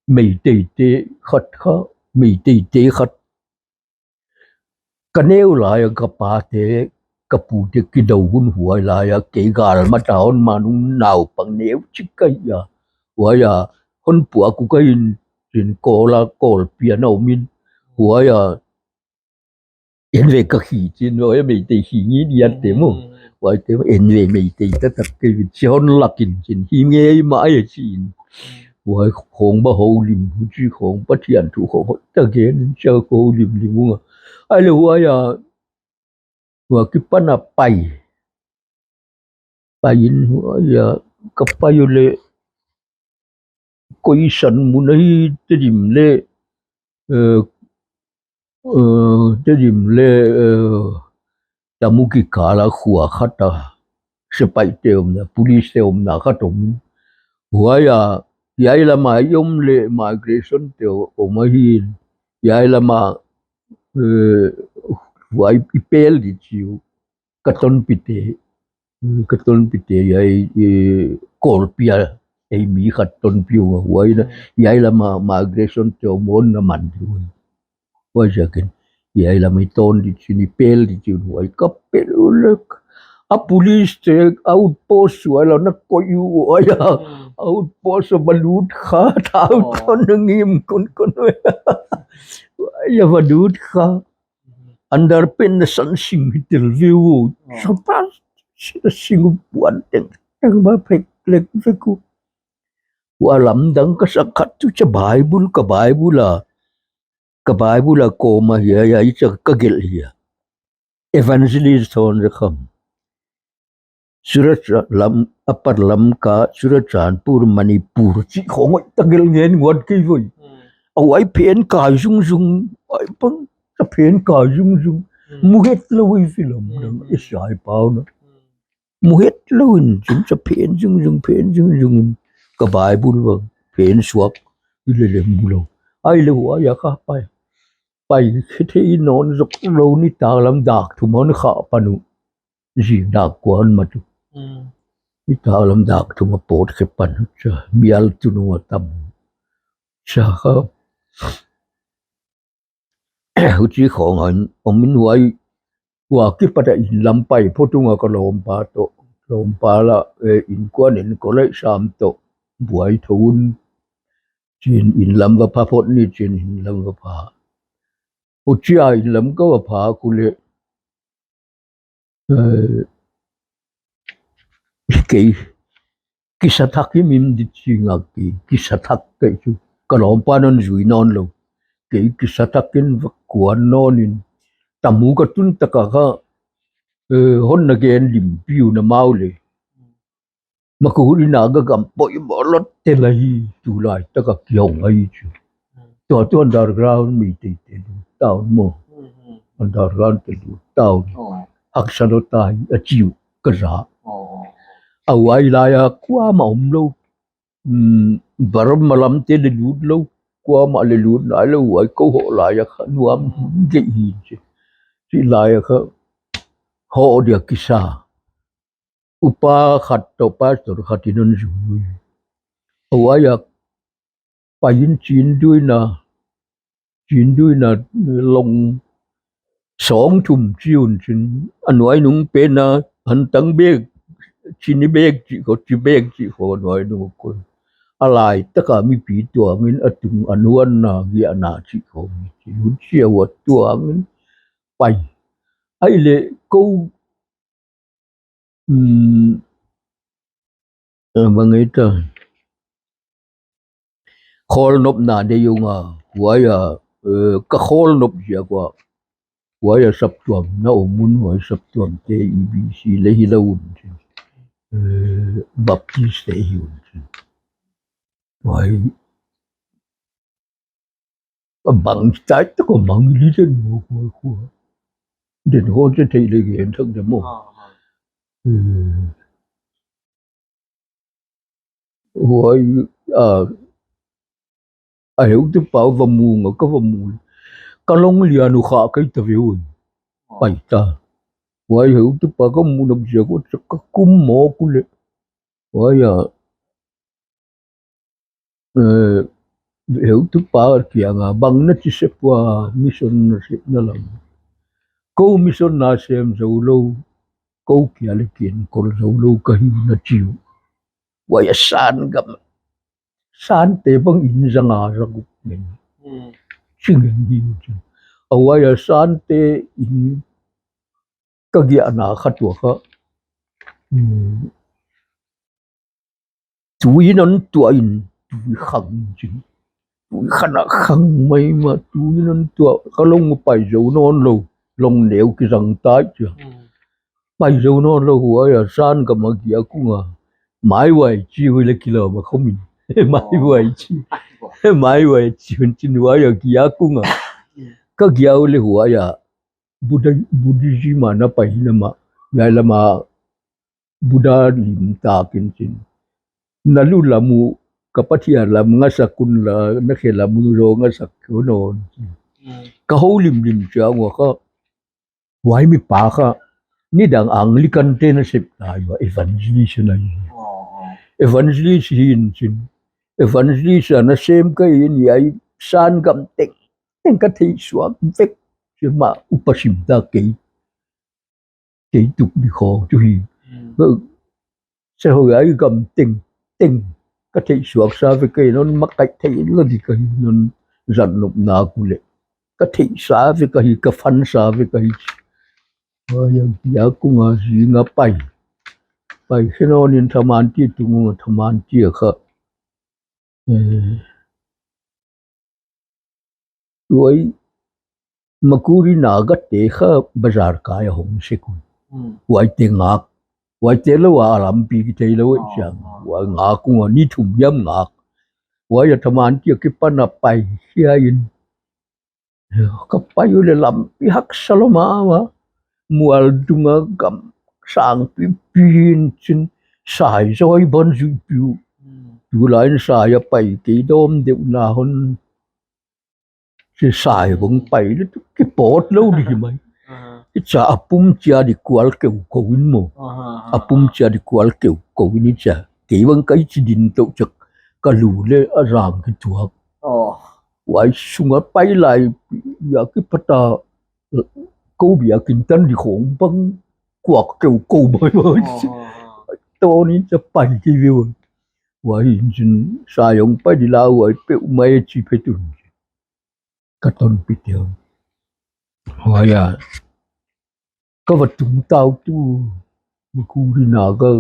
Meitei te khat kha, Meitei te khat. Ka neu lai a ka pa te, ka pu te kidou hun huai lai a, kei gal ma ta hon man un naupang neu chik ka hi a. Huai a, hon puak uh ka hi in, chin Kawl a, Kawlpi a na om in. Huai a, en ve ka hi chin, huai a Meitei hi ngi dia te maw. Mm. Huai te, en ve Meitei taktak kei vin, chi hon lak in chin, hi ngei mah e chi in. Mm. Huai khong ba houlim, huchi khong Pathian thu khong hoih tak gen, cha houlimlim ua. Ai leh huai a, huai kipan a pai. Pai in huai a, ka pai uleh, koi san mun ahi Tedim leh, eh, eh, Tedim leh, eh, Tamu kikal a khua khat a. sepaihte omna, police te omna khat om. Huai a, hiai lam a i om leh migration te om ahi. Hiai lam a, eh, huai i pel di chi uh. Ka tonpite, eh, ka tonpite hiai, eh, Kawlpi a, ei mi khat tonpi uh huai na, hiai lam a migration te om, om na man di uh. Huaiziakin, hiai lam i ton di chi uh, i pel di chi uh, huai ka pel uh leh. A police te, outpost huai lam na koih uh huai a. Hmm. Outpost a va lut kha, thau kon ngim kon kon. Huai a va lut kha. Underpant na san sing hi tel viu. Hmm. Sa pa, sing uh puan tengteng va phek lek vek uh. Huai lamdang ka sak khat tuh cha Bible, ka Bible a. Ka Bible a kawm a hiai, hiai cha ka gelh hi a. Evangelist Thon Za Kham. Churachandpur, Upper Lamka, Churachandpur, Manipur, chih khong hoih tak gelh ngen nguat kei voi. Hmm. A huai phen kai zungzung, huai bang, a phen kai zungzung. Hmm. Mu het lou i film dang, hmm, i sai pau na. Hmm. Mu het lou in, chin cha phen zungzung, phen zungzung in. Ka Bible bang, phen suak, i lele mu lou. Ai leh huai a kha pai. Pai khe thei nawn zoulou, nitaklam dak thum a hon khah pan uh. Zing dak kua hon mat uh. Hmm. Nitaklam dak thum a pawt khe pan uh cha. Bial tun uh a tam. Cha kha. Huchi khong a om in huai. Huai kipat a inn lam pai phot ung a ka lawmpa toh. Lawmpa lah, eh, innkuan in kolai sam toh. Buai thou un. Chin inn lam va pha phot ni, chin inn lam va pha. Huchia inn lam ka va phak uleh. Eh, kei, kisa thak in min di chi ngak kei, kisa thak kei chu. Ka lawmpa hon zui nawn lou. Kei kisa thak in va kuan nawn in. Tamu ka tun tak a kha, eh, hon na gen limpi uh na mau leh. Makuhuri Naga gam poimoh lou tel ahi, tulai tak a kihong ahi chu. Hmm. Tua tuh underground mi te te lut ta uh maw. Hmm, hmm. Underground te lut ta uh. Oh. Haksa lou ta hi a chi uh ka za. Oh, oh. A huai lai a kuamah om lou. Hmm, Burma lam te leh lut lou. Kuamah leh lut nai lou, huai kou hoh lai a kha nuam, hmm, gei hi chi. Chi lai a kha hoh dia kisa. Upa khat toh pastor khat in hon zui. A huai a pai in chin duina, chin duina long sawng thum chi un chin. A nuai nung pen a, hantang bek, chini bek chi kho, chi bek chi kho, nuai nung kho. A lai tak a mipi tuang in a tung a nuan na, giahna chi kho. Chi un chi a huat tuang in pai. Ai leh kou Hmm. Eh, bang ei ta. Khawl nopna deih ung a, huai a, eh, ka khawl nop ziak ua. Huai a saptuam na om un, huai saptuam te E B C leh hi lou un chin. Eh, Baptist te hi un chin. Huai. A bang tai tak a mang li den mo ko ko. Den ho te thei leh gen thak de mo. Ah, ah. Hmm. Huai, ah, a heutupa va mu nga ka va mu. Ka long lian uh kha kei ta ve ui. Ah. Pai ta. Huai heutupa ka mu nop ziak ua cha ka kum mawk uleh. Huai a, eh, heutupa kiang a bang na chi sep ua, mission na sep na lam. Kou mission na sem zou lou, kou kia leh kienkol zou lou ka hi na chi uh. Huai a San gam, San te bang inn za nga za guk ngen. Hmm. Chi ngen hi uh chi. A huai a San te inn ka giahna kha tua kha. Hmm. Tui in hon tuah in, tui khang chin. Tui khan a khang maimah, tui in hon tuah, ka long pai zou nawn lou, long neu kizang tai chia. Hmm. Pai zou nawn lou huai a San gam a giak ung a. Mai Wai Chi uh leh kilawm a khawm in. Mai Wai Chi. Mai Wai Chi un chin huai a giak ung a. Ka giak uleh huai a. Buddha, Buddhism a na pai na mah. Hiai lam a Buddha lim takin chin. Na lu lam uh, ka Pathian lam ngasak un la, na khe lam uh zaw ngasak un aw. Mm. Ka hou limlim chiang ua kha. Huai mi pa kha, nidang Anglican te nasep lai ua, evangelist na hi. Oh, oh. Evangelist hi in chin. Evangelist a nasem ka hi in, hiai Shan gam tengteng ka theih suak vek. Chi mah upa sim ta kei. Kei tuk di khong chu hi. Mm. Bel, se ho hiai gam tengteng ka theih suak sa vek ka hi, non makaih theih lou di ka hi, non zat nop nak uleh. Ka theih sa vek ka hi, ka phan sa vek ka hi. Huai a, hiai kung a zing a pai. Pai khe non in thaman ti tung a thaman ti a kha. Eh, huai Makuri Naga te kha bazar kai a hong sek un. Hmm. Huai te ngak. Huai te lou a lampi ki thei lou e. Oh, chiang. Oh. Huai ngak ua ni thum hiam ngak. Huai a thaman ti a kipan a pai hiai in. Ka pai uleh lampi haksa lou mahmah. Mual dung a gam sang pipi in chin sai zaw ban zui piu. Hmm. Tulai in sai a pai kei dawm deuh na hon. Chi sai bang pai leh tu kipawt lou di mai. Aha. Hichia a pum chia di kual keukou in maw. Aha, aha. A pum chia di kual keukou in hichia. Kei bang ka chi din tou chak ka lu leh a zang kituak. Oh. Huai sung a pai lai a kipat a kou biakin tan di khong bang kuak keukou mai mai. Oh, oh, oh. Tawnin chia pai kei ve ua. Huai in chin sai hong pai di la huai peuhmah chi phetun. Ka tonpih teu. Huai a. Ka va tung tau tu. Makuri Naga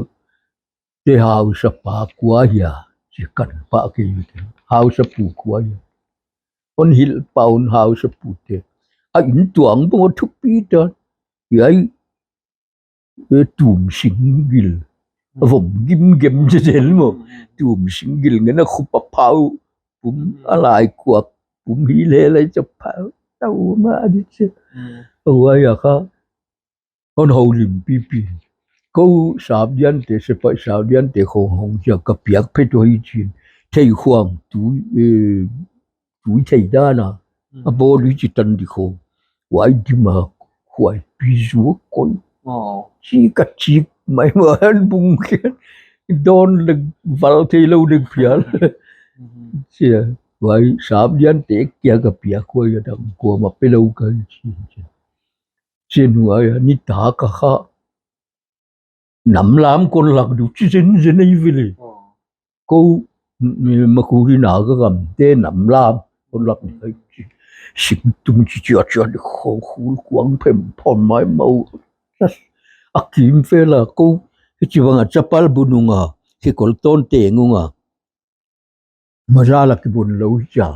te hausapa kua hia. Chi kan pah kei ve. Hausapu kua hia. Hon hilh pah un hausapu te. A inn tuang bang thupi ta. Hiai E, tum singgil. A vom gimgem zelzel maw. Tum singgil ngen a khup a phau. Pum a lai kuak. Pum hi leh lai chia phau. Tau mah di chia. A huai a kha. Hon hou lim pipi. Kou sap dian te sepaih sap dian te khong hong chia ka piak phet uh hi chin. Thei khuang tu, eh, tui thei dan a. Mm. A bawl uh chi tan di khong. Huai dim a huai pi zu koi. Oh. Chi ka chik mai ma han bung kian. Dawn leng val thei lou dek phial. Mhm. Chia, huai sap dian te kia ka piak huai a dang kuamah pe lou ka hi chi, chi. Chia huai a ni ta ka kha. Nam lam kon lak di uh chi zenzen ei ve leh. Oh. Kou, mm, Makuri Naga gam te nam lam kon lak di uh chi. Sing tung chi chia chia di khong khul kuang phem phom mai mau. A kim fe la kou, hichi bang a chapal bu nung a, hi kol ton te ngung a. Mazal a kibun lou hi chia,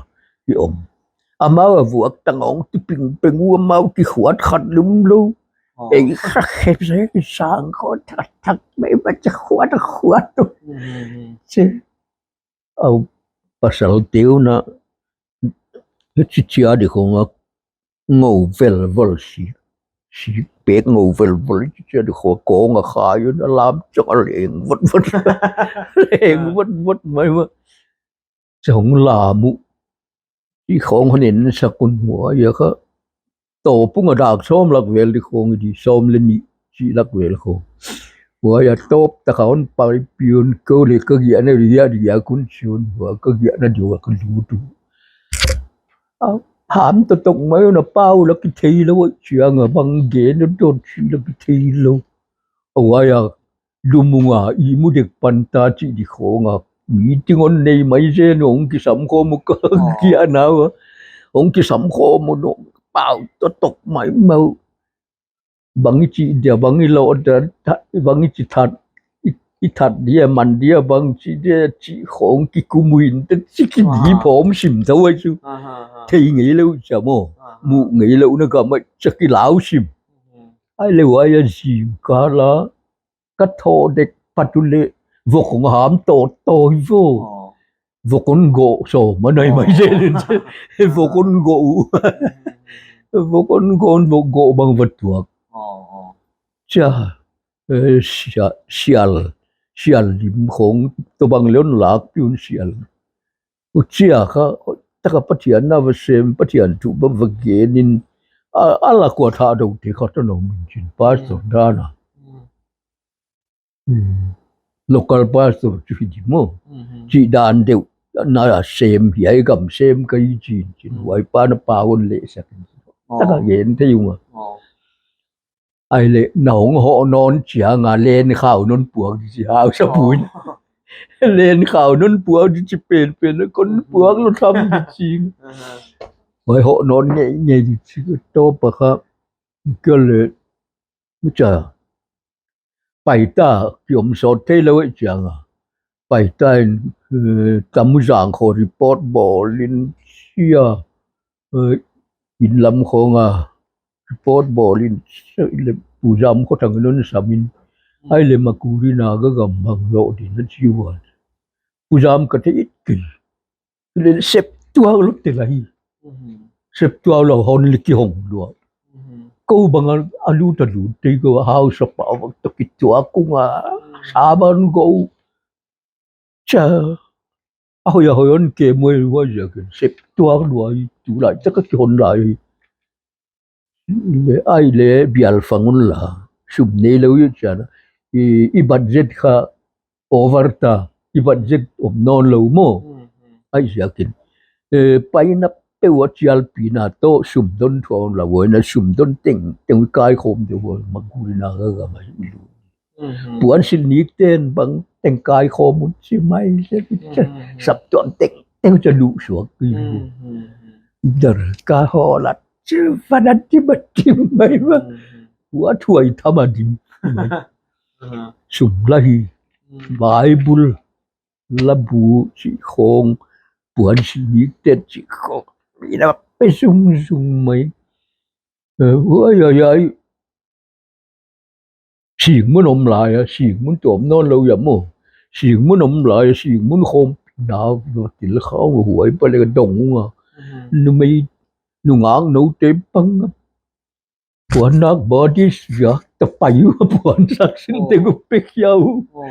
ki om. Amau a vuak tang ong ti pingpeng uh amau kikhuat khat lum lou. Oh. Ei kha khep se ki sang kho thak thak mai ba chia khuat a khuat tu. Mhm. Chia. Au pasal teu na. Hichi chia di khong a ngou velvol si. Si pek ngou velvol chia di khong kong a khai un a lam chok a leng vot vot. Leng vot vot mai ma. Chia hong lam uh. Chi khong hon en sak un huai a kha. Tawp ung a dak sawm lak vel di khong di sawm leh nih chi lak vel khong. Huai a tawp ta kha hon pai piun kou leh ka giahna di a di a kun chiun huai ka giahna di uh a ka lut uh. A, ham totok mai un a pau la ki thei lou, chiang a bang gen dot chi la ki thei lou. A huai a, lum ung a, i mu dek pan ta chi di khong a. Meeting hon nei mai zen hong kisam khawm uh ka giahna uh a. Hong kisam khawm uh nong pau totok mai mau. Bang i chih dia, bang i lo dia, tha-, bang i chih that, i, i that dia, man dia, bang chih dia, chih khong kikum uh in, te chih ki di phawm sim thou ai chu. Aha, aha. Thei ngei lou chia maw. Aha. Mu ngei lou na ka mai chia ki lau sim. Mhm. Ai leh huai a zing ka la, ka tho dek pat uleh, vok hong ham tawtawt vo. Oh. Vok hon go so, ma nai mai zel in. Vok hon go u. Vok hon go, vok go bang va tuak. Oh, oh. Chia. eh, sia-, sial, sial lim khong tobang leh hon lak piun sial. Huchia kha, taka Pathian na va sem, Pathian thu bang va gen in, a, a la kua tha dou te kha ta nom in chin, pastor Mm. dan a. Mm. Hmm. Local pastor chu hi di maw. Mhm. Chi dan deuh, na sem hi ai gam sem ka hi chin chin, Mm. huai pa na pa hon leh sak. Oh. Taka gen thei ung a. Oh. Ai leh, na hong hoh nawn chiang a len khau non puak di chi hausa puin. Oh. Len khau non puak di chi pen pen, kon Mhm. puak lou tham di chi. Aha. Huai hoh nawn ngeingei di chi ka toh pa kha. Ka leh, mucha. Paita, ki om sawt thei lou ei chiang a. Paita in, eh, Tamuzang kho report bawl in sia, eh, inn lam khong a report bawl in sia, leh Pu Zam kho tang non sam in. Ai leh Makurina ka gam bang lou din a chi ua. Pu Zam ka thei it kei. Leh sep tuak lou te lai. Mhm. Sep tuak lou hon leh ki hong lua. Mhm. Kou bang a, a lut a lut te kou hausa pa bang toh ki tuak kung a. Mhm. Sa bang kou. Cha. A hoih a hoih hon ke muai lua ziak in. Sep tuak lua hi tu lai, taka ki hon lai. Leh ai leh bial fang un la. Sum nei lou i chiang a. I, i budget kha over ta. I budget om nawn lou maw. Mhm. Ai ziak in. Eh, paina peuh a chial pi na toh sum don thuah un la, huai na sum don teng, teng kai khawm deuh huai, Makurina ka gam a hi lu. Mhm. Puan sil nik ten bang teng kai khawm un chi mai se. Mhm. Saptuam teng, teng cha lu suak. Mhm. Dar ka ho lat chi van a ti ba ti mai ba. Mhm. Huai thuai tham a dim. Aha. Sum la hi. Mhm. Bible. Labu chi khong, puan sil nik ten chi khong. Mi na pe sung sung mai. Eh, huai, ai, ai. Sing mun om lai a, sing mun tuam nawn lou ia maw. Sing mun om lai a, sing mun khawm na, na til khau huai pa leh ka dong ung a. Mhm. Numei, nungak nou te bang a. Puan nak body vuak ta pai ua, puan sak sin te Oh. gu pek ia u. Oh,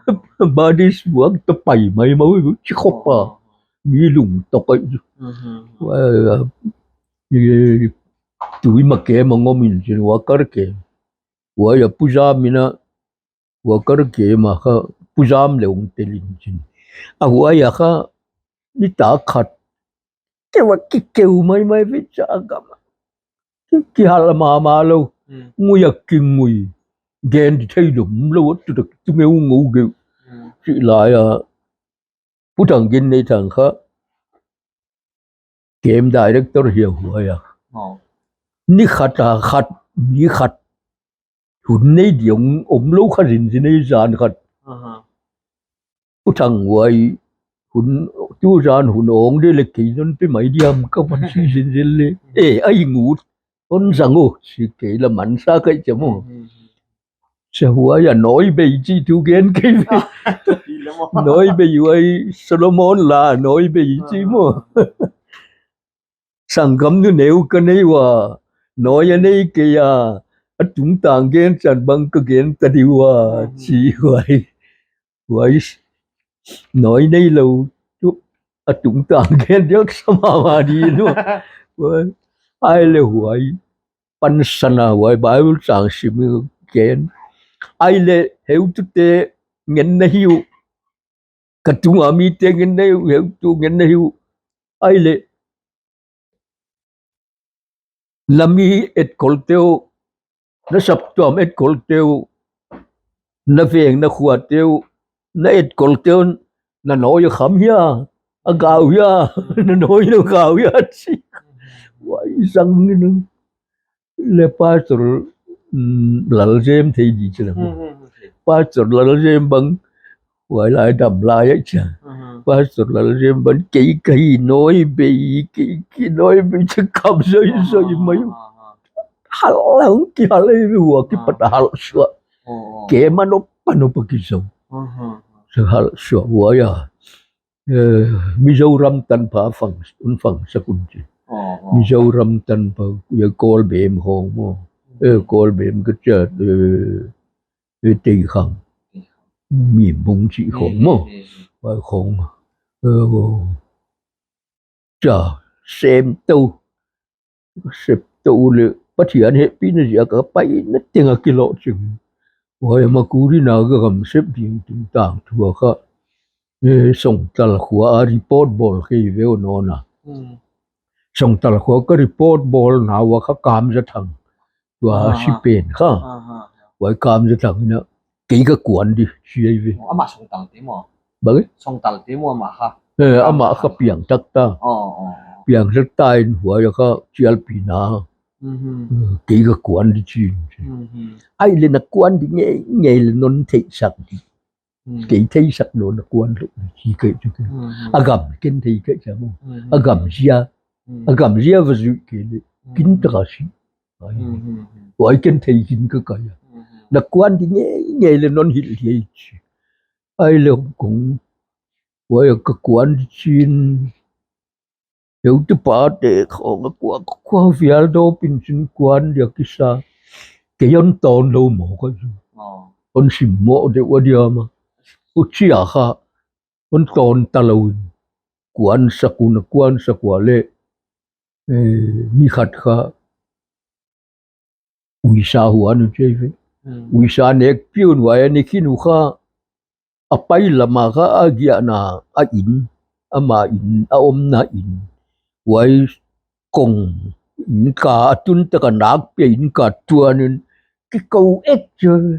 oh, oh. Body vuak ta pai mai mau gu chi khop a. Oh. Mi lungtok ai. Mhm. Wah, eh, tui ma ke ma ngom in chin worker ke. Huai a Pu Zam in a worker ke ma kha Pu Zam leh ong tel in chin. A huai a kha nitak khat. Keu a ki keu mai mai ve cha gam. Ki, ki hal mama lou. Hmm. Ngui a ki ngui. Gen di thei lum lou tu tak tu ngeu ngou geu. Hmm. Chi lai a. Pu Thang Gin nei thang kha. Game director hi a huai a. Oh. Ni khat a khat, ni khat. Hun nei di ong om lou kha zin zin ei zan khat. Aha. Pu Thang huai, hun, tu zan hun ong de leh kei non pe mai diam ka van si zin zin leh. Eh, ai ngut. Hon zang u, si kei la man sa kai cha maw. Mhm. Sa huai a noi bei chi tu gen kei ve. Ah, ti la maw. Noi bei huai Solomon la, noi bei chi maw. Ah. Sanggam nu neu ka nei ua, noi a nei kei a, a tungtang gen chan bang ka gen ta di ua, Mhm. chi huai. Huai, noi nei lou, tu, a tungtang gen diak sa mama di lou. Huai, ai leh huai, pansan a huai, Bible chang sim gen. Ai leh, heutute ngen na hi u, ka tunga mite ngen na hi u, heutu ngen na hi u. Ai leh, na mi etkol te uh, na saptuam etkol te uh, na veng na khua te uh, na etkol te uh, na noi a kham hia, a gau hia, na noi na gau hia, chi. Huai zang in leh Pastor, mm, Lalzem thei di chi la. Hmm, hmm, hmm. Pastor Lalzem bang, huai lai dam lai ai cha. Mhm. Pastor Lalzem bang kei ka hi noi bei, kei ki noi bei cha kam zoi zoi mai. Aha, aha. Hal lang ki hal ei huai ki Ah. pat hal suak. Oh, oh. Ke ma no pa no pa ki zong. Mhm. Sa hal suak huai a. Eh, Mizoram tan pa fang, un fang sak un chi. Oh, oh. Mizoram tan pa, ia Kolbem hong maw. Eh, Kolbem ka cha, eh, Teikhang. Mi bung chih khong maw. Huai khong. Cha, sem tou. Sep tou le Pathian hehpihna ziak a paina teng a kilohching. Huai a Makuri na ka gam sep ding tungtang thu a kha. Songtal khua a report bawl kei ve uh nawn a. Songtal khua ka report bawlna ua kha Kamzathang. Tua si pen kha. Huai Kamzathang in a kei ka kuan di chi ai ve. Amah Songtal te maw? Bang e? Songtal te maw amah kha? Amah kha Piangthak ta. Piangthak ta in huai a kha chialpina. Kei ka kuan di chi. Ai le na kuan di ngeingei le non theihsak di. Kei theihsak lou na kuan lou di chi kei chu kei. A gam ken thei kei cha mo. A gam zia. A gam zia va zui kei le. Kin taka si. Huai ken thei kin ka kai a. Na kuan di ngeingei le non hilh di ai chi. Ai le kong. Huai a ka kuan di chin. Heutu pate khong a kua kua vial dopin chin kuan dia kisa. Kei hon tawn lou maw ka chu. Hon sim maw deuh a dia ma. Huchia kha. Hon tawn ta lou in. Kuan sak un a kuan sak ua le. Ni khat kha. Uisa huan uh chi ai ve. Uisa nek piun huai a ni khin uh kha. A pai lam a kha a giahna a inn. Ama inn a omna inn. Huai kong inn ka a tun taka nak pia inn ka tuan in. Kikou ek chi ai ve.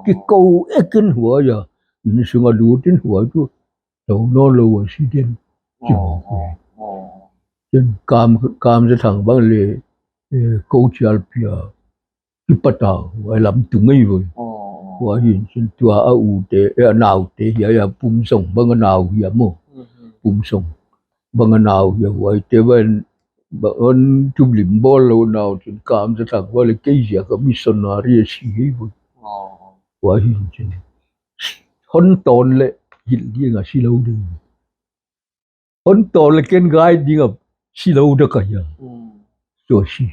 Kikou ek in huai a. Inn sung a lut in huai tu. Tou nawn lou a si den. Chin Kam, Kamzathang bang le kou chialpi a kipat a huai lam tung ei voi. Huai hin chin tua a u te, a nau te hiai a Pumsong bang a nau hia maw. Pumsong bang a nau hia huai te bang, bang tublim bawl lou nau chin Kamzathang huai le kei ziak a missionary a si ei voi. Huai hin chin hon tawn le hilh ding a si lou ding. Hon tawn le ken guide ding a si lou da ka hia. Tua si.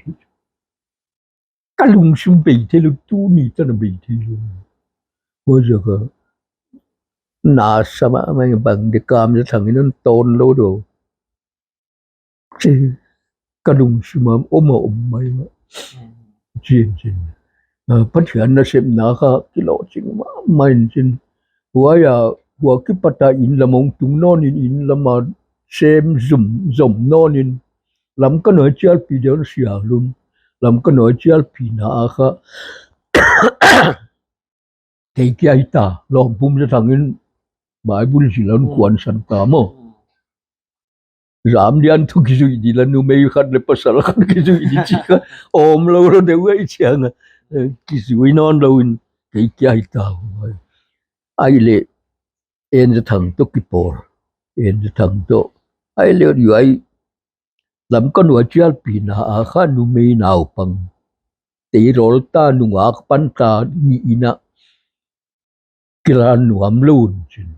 Ka lungsim bei thei lou tuni tan a bei thei lou. Huai ziak a na sama mai bang de Kamzathang in hon tawn lou dou. Chi, ka lungsim a om a om mai ma. Chin chin. Pathian nasepna kha kilohching mahmah in chin. Huai a, huai kipat a inn lam hong tung nawn in inn lam a sem zum zom nawn in. Lamka nuai chialpi dia hon siang lum. Lamka nuai chialpina a kha. Kei kia hita, lawm Pumzathang in Bible zil a hon kuan san ta maw. Zam lian thu kizui di la numei khat le pasal khat kizui di chi kha. Om lou lou deuh ei chiang a. Kizui nawn lou in kei kia hita. Ai le Enzathang toh kipawl. Enzathang toh. Ai le yu ai Lamka nuai chialpina a kha numei naupang. Tei rawl ta nungak pan ta ni in a kilan nuam lou un chin.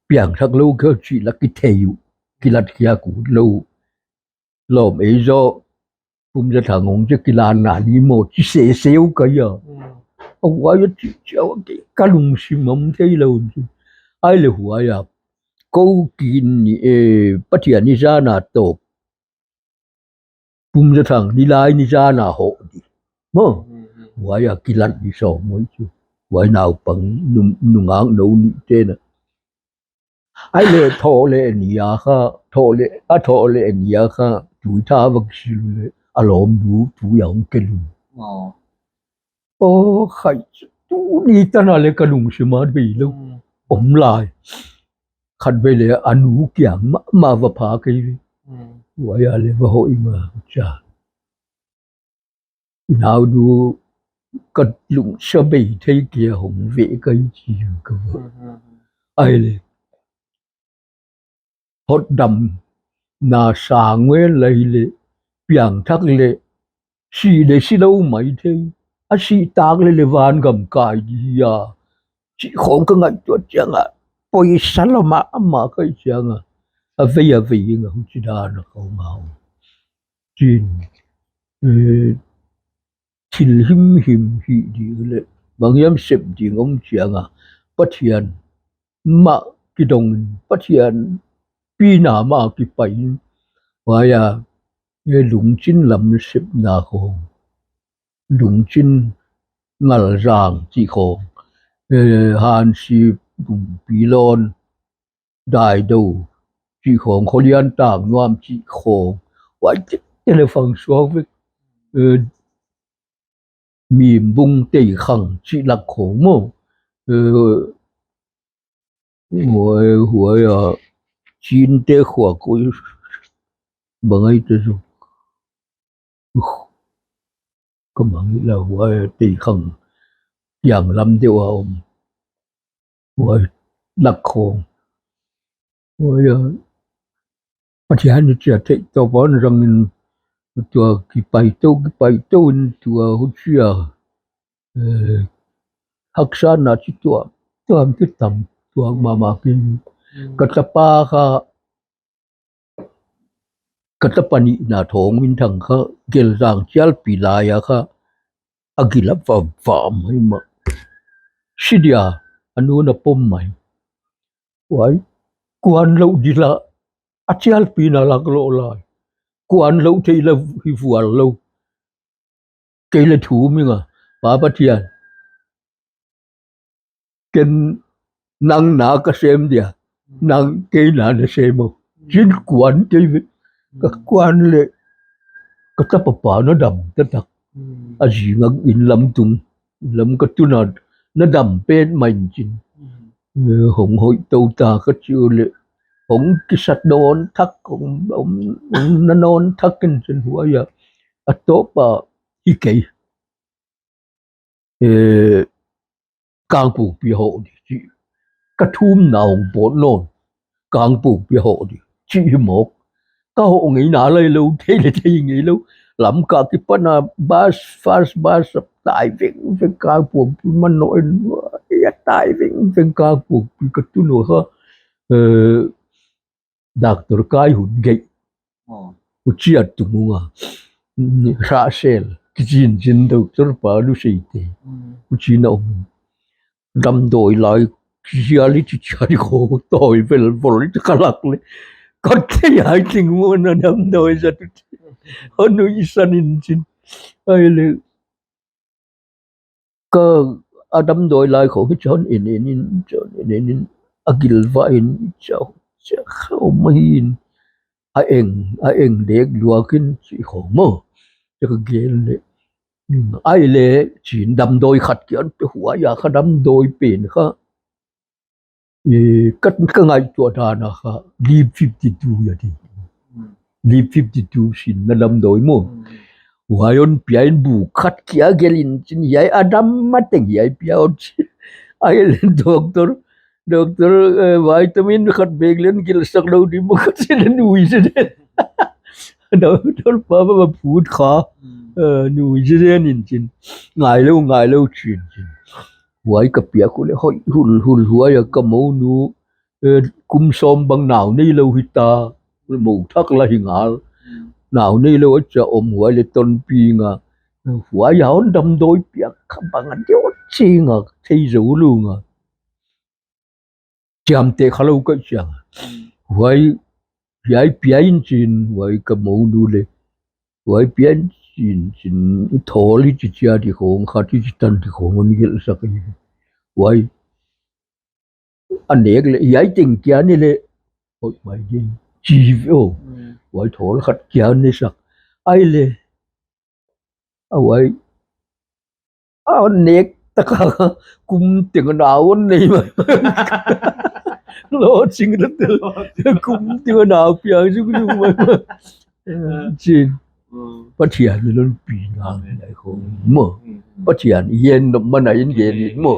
Piangthak lou kha chih la kithei uh. Kilat khia kut lou. Lawm ei zaw. Pumzathang hong chi kilan na ni maw chi sese uh ka hia. A huai a chi chi a ka lungsim a om thei lou un chin. Ai le huai a. Kou kin ni e Pathian ni zan a tawp. Pumzathang ni lai ni zan a hoh di. Maw. Huai a kilat di sawm maw chu. Huai naupang nungak nou ni te na. Ai le thoh le ni a kha, thoh le, a thoh le ni a kha, tui tha vak sil le, a lawm nu, tui a hong ke lum. Aw khai, tuni tan a le ka lungsim a bei lou. Om lai. Khatvei le a nu kiang mah, mah va pha kei ve. Huai a le va hoih ma cha. Nau nu ka lungsim a bei thei kia hong ve kei chi ka va. Ai le. Hotdamna sang vel lai le, piangthak le, si le si lou mai thei, a si tak le le van gam kai di a, chi khong ka ngaihtuah chiang a, poisa lou mahmah kei chiang a, a vei a vei nga huchi dan a ka ngau. Chin, eh, thil himhim hi di le, bang hiam sep ding om chiang a, Pathian mah kidong, Pathian pina mah kipai in, huai a, e, lungchin lam sepna khong, lungchin ngalzang chih khong, e, hansip, bungpi lawn, daido chih khong, kholian tang nuam chih khong, huai te, te leh fang suak vek, e, mimbung teikhang chih lak khong maw. E, huai, huai a, Chin te khua koi bang ai te zu. Ka mang la huai teikhang kiang lam deuh a om. Huai lak khong. Huai a, Pathian in chia theih tou pan zang in tua kipai tou, kipai tou in tua huchia. E, haksatna chi tuam, tuam chi tam, tuam mahmah kin. Mm. Ka tapa kha, ka tapa nihna Thawngminthang kha, Gelzang chialpi lai a kha, a gil a va, va mai mah. Si dia, a nu na pom mai. Huai, kuan lou di la, a chialpi na lak lou lai. Kuan lou thei la hi vual lou. Kei leh thum ing a, Pa Pathian. Ken nang na ka sem dia, nang kei na na sem o. Chin kuan kei ve, ka kuan leh, ka tapa pa na dam taktak. A zing a inn lam tung, inn lam ka tun a, na dam petmah in chin. E, hong hoih tou ta ka chi uleh, hong kisat nawn thak, hong, hong, hong na nawn thak in chin huai a. A tawp a hi kei. E, Kangpokpi hoh di chi. Ka thumna hong pawt nawn. Kangpokpi hoh di chi hi mawk. Ka hoh ngei na lai lou, thei leh thei ngei lou. Lamka kipan a bus, fast bus, tai vengveng Kangpokpi man nawn. E, tai vengveng Kangpokpi ka tun uh kha. E, Doctor Kai Hun Gei. Oh. Huchia tung ung a. Ni, Rasel, kichinchin doctor pa Luseite. Mm. Huchi na om. Damdawi lai, kizial i chi chia di khong, tawi vel, vol i chi ka lak leh. Ka thei ai ting mo na damdawi zat. Hon nuihsan in chin. Ai leh. Ka a damdawi lai khong hi chon en en in, chon en en in, a gil va in, chau, chau khau ma hin, a eng, a eng dek luak in chi khong maw. Chia ka gen leh. Ai leh, chin damdawi khat kia pe huai a kha damdawi pen kha. E, ka, ka ngaihtuah dan a kha, Leap fifty-two a di. Hmm. Leap fifty-two sin na damdawi maw. Hmm. Huai hon pia in bu khat kia gelh in chin hiai a dam mateng hiai pia hon chin. Ai leh doctor, doctor, e, vitamin khat bek leng gelhsak lou di maw ka chin a nui zen. Doctor pa pa pa phut kha. Hmm. E, nui zen in chin. Ngai lou, ngai lou chin chin. Huai ka piak uleh hoih hulhul huai a ka mounu, e, kum sawm bang nau neilou hita, mou thak la hi ngal. Nau neilou a chia om huai leh tonpih nga. Huai a hon damdawi piak kha bang a deuh chi nga, thei zou lou nga. Chiamteh kha lou ka chiang. Huai, hiai pia in chin, huai ka mounu leh. Huai pia in chin, chin, thawl i chi chia di khong, khat i chi tan di khong, hon gelhsak i. Huai, a nek leh, hiai teng kia ni leh. Hoih mai di, chi ve o. Mm. Huai thawl khat kia ni sak. Ai leh. A huai. A nek taka kum teng a nau nei mai. Lo ching na tel. Kum teng a nau piang zuk zuk mai. Chin. Mm. Pathian in hon pi na lai khong maw. Mm. Pathian yen mana in gen in maw.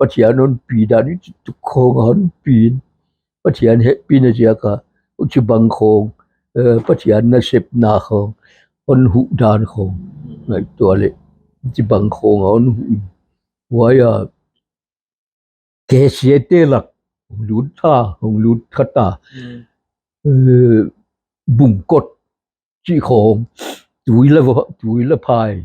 Pathian hon pi dan i chi tuk khong hon pi in. Pathian hehpihna ziak a, huchibang khong, eh, Pathian nasepna khong, hon huh dan khong, ngaihtuah leh, huchibang khong a hon huh in. Huai a, K C A te lak, hong lut tha, hong lut kha ta. Mm. Eh, bungkot, chih khong, tui la va, tui la phai.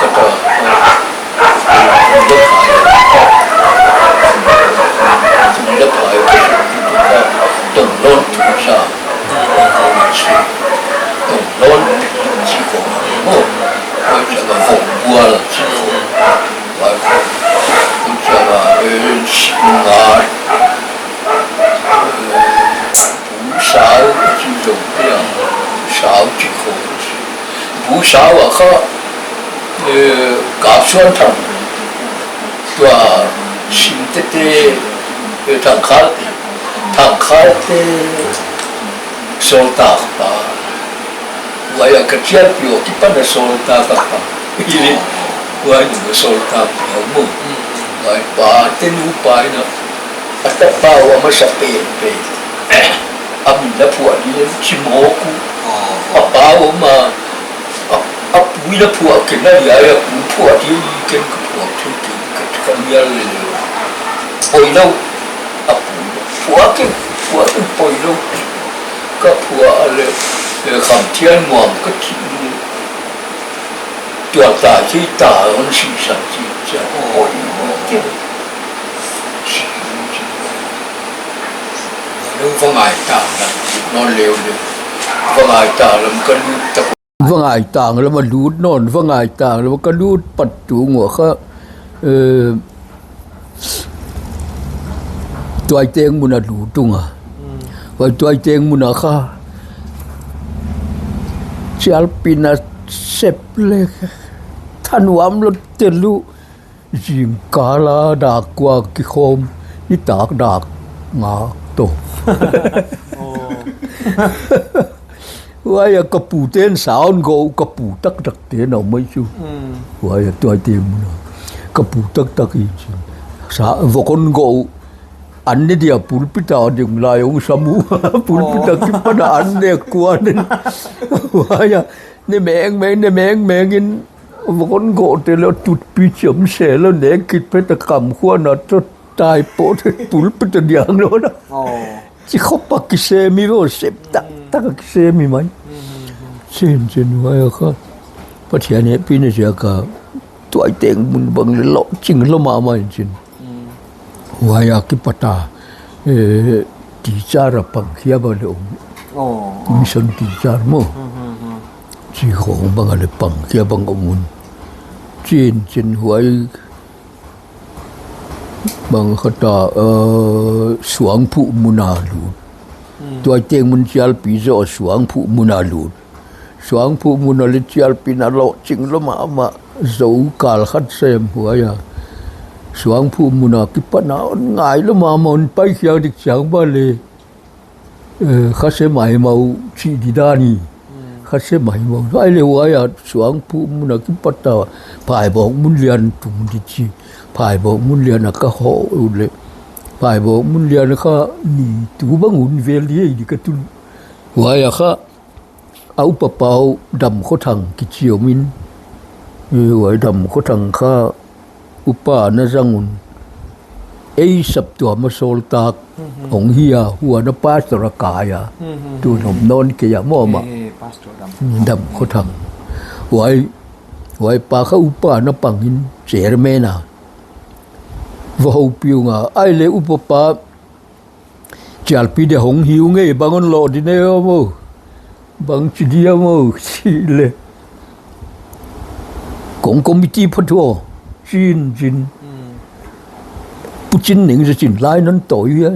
Kata, eh, Tunglaphai. Tunglaphai, Tunglawn Tungsa. Tunglawn Tungsa. Koi chama Vongbual Tungsa. Koi chama, eh, Singar. Eh, Busau, chi zong pia. Sau chi ko. Busau a kha, eh, Kap Suan Thang. Tua Simtete, eh, Thangkhalte. Thangkhalte sawltak pa. Huai a ka chialpi uh kipan a sawltak a pa. Huai nu sawltak pi uh maw. Huai pa te nu pa in a, a tapa uh a masa pen pen. A min a phuah ding in Chimoku. A pa uh mah, a, a pu in a phuah ken a, a, a pu phuah ding in ken ka phuah thei ken ka, ka mial lel. Poilou. A pu phuah ken, phuah ken poilou. Ka phuah leh, eh, Khamthianmuang ka chih. Tua ta chi ta hon si sa chi cha. Oi, oi, oi. Lou Vangaitang lam, non leu leu. Vangaitang lam ka lut tak. Vangaitang lam a lut non, Vangaitang lam ka lut pat tung ua kha, eh, Tuaiteng mun a lut tung a. Huai Tuaiteng mun a kha, chialpi na sep le, thanuam lou tel uh, zingkal a dak kua kikhawm, nitak dak nga toh. Oh. Huai a ka pu ten sa hon gou, ka pu taktak te na mai chu. Mm. Huai a Tuaiteng mun a. Ka pu taktak in chin. Sa vok hon gou. An ne dia pulpit a ding lai hong sam uh. Pulpit a Oh. kipan a an ne kua nen. Huai a. Ne mengmeng, ne mengmeng in. Vok hon gou te lou tutpi chiam se lou ne kit pe ta kam khua na toh tai po te pulpit a diang lou na. Oh. Chi khop a kisem hi vo, sep taktak a kisem hi mai. Mm. Chin chin huai a kha. Pathian hehpihna ziak a Tuaiteng mun bang le lohching lou mahmah in chin. Mm. Huai a kipat a, eh, teacher a pang khia bang le om. Oh, oh. Mission teacher maw. Mm, mm, mm. Chi khong bang a le pang khia bang om un. Chin chin huai bang khat a, eh, Suangphuh mun a lut. Hmm. Tuaiteng mun chialpi zoh Suangphuh mun a lut. Suangphuh mun a le chialpi na lohching lou mahmah, zou kal khat sem huai a. Suangphuh mun a kipan a hon ngai lou mahmah, hon pai khia dik chiang bang le. Eh, kha se maimau chih di dan hi. Hmm. Kha se maimau. Ai le huai a Suangphuh mun a kipat a Phaibawk mun lian tung di chi. Phaibawk mun lian a ka hoh uh le. Phaibawk mun lian a kha ni tu bang hun vel di hei di ka tun. Huai a kha a upa pau Damkhothang kichi om in. Eh, huai Damkhothang kha upa na zang un. Ei saptuam a sawltak Mhm. hong hi a, huan a pastor a kai a. Mhm. Tu nom nawn kei a maw mah. Eh, eh, pastor Dam. Damkhothang. Huai, huai pa kha upa na pang in chairman a. Va houpi ung a, ai le upa pa, chialpi dia hong hi ung e, bang hon loh di ne maw. Bang chi dia maw, chi le. Kong committee phot uh, chin chin. Hmm. Pu Chin Neng Za Chin lai non toi a.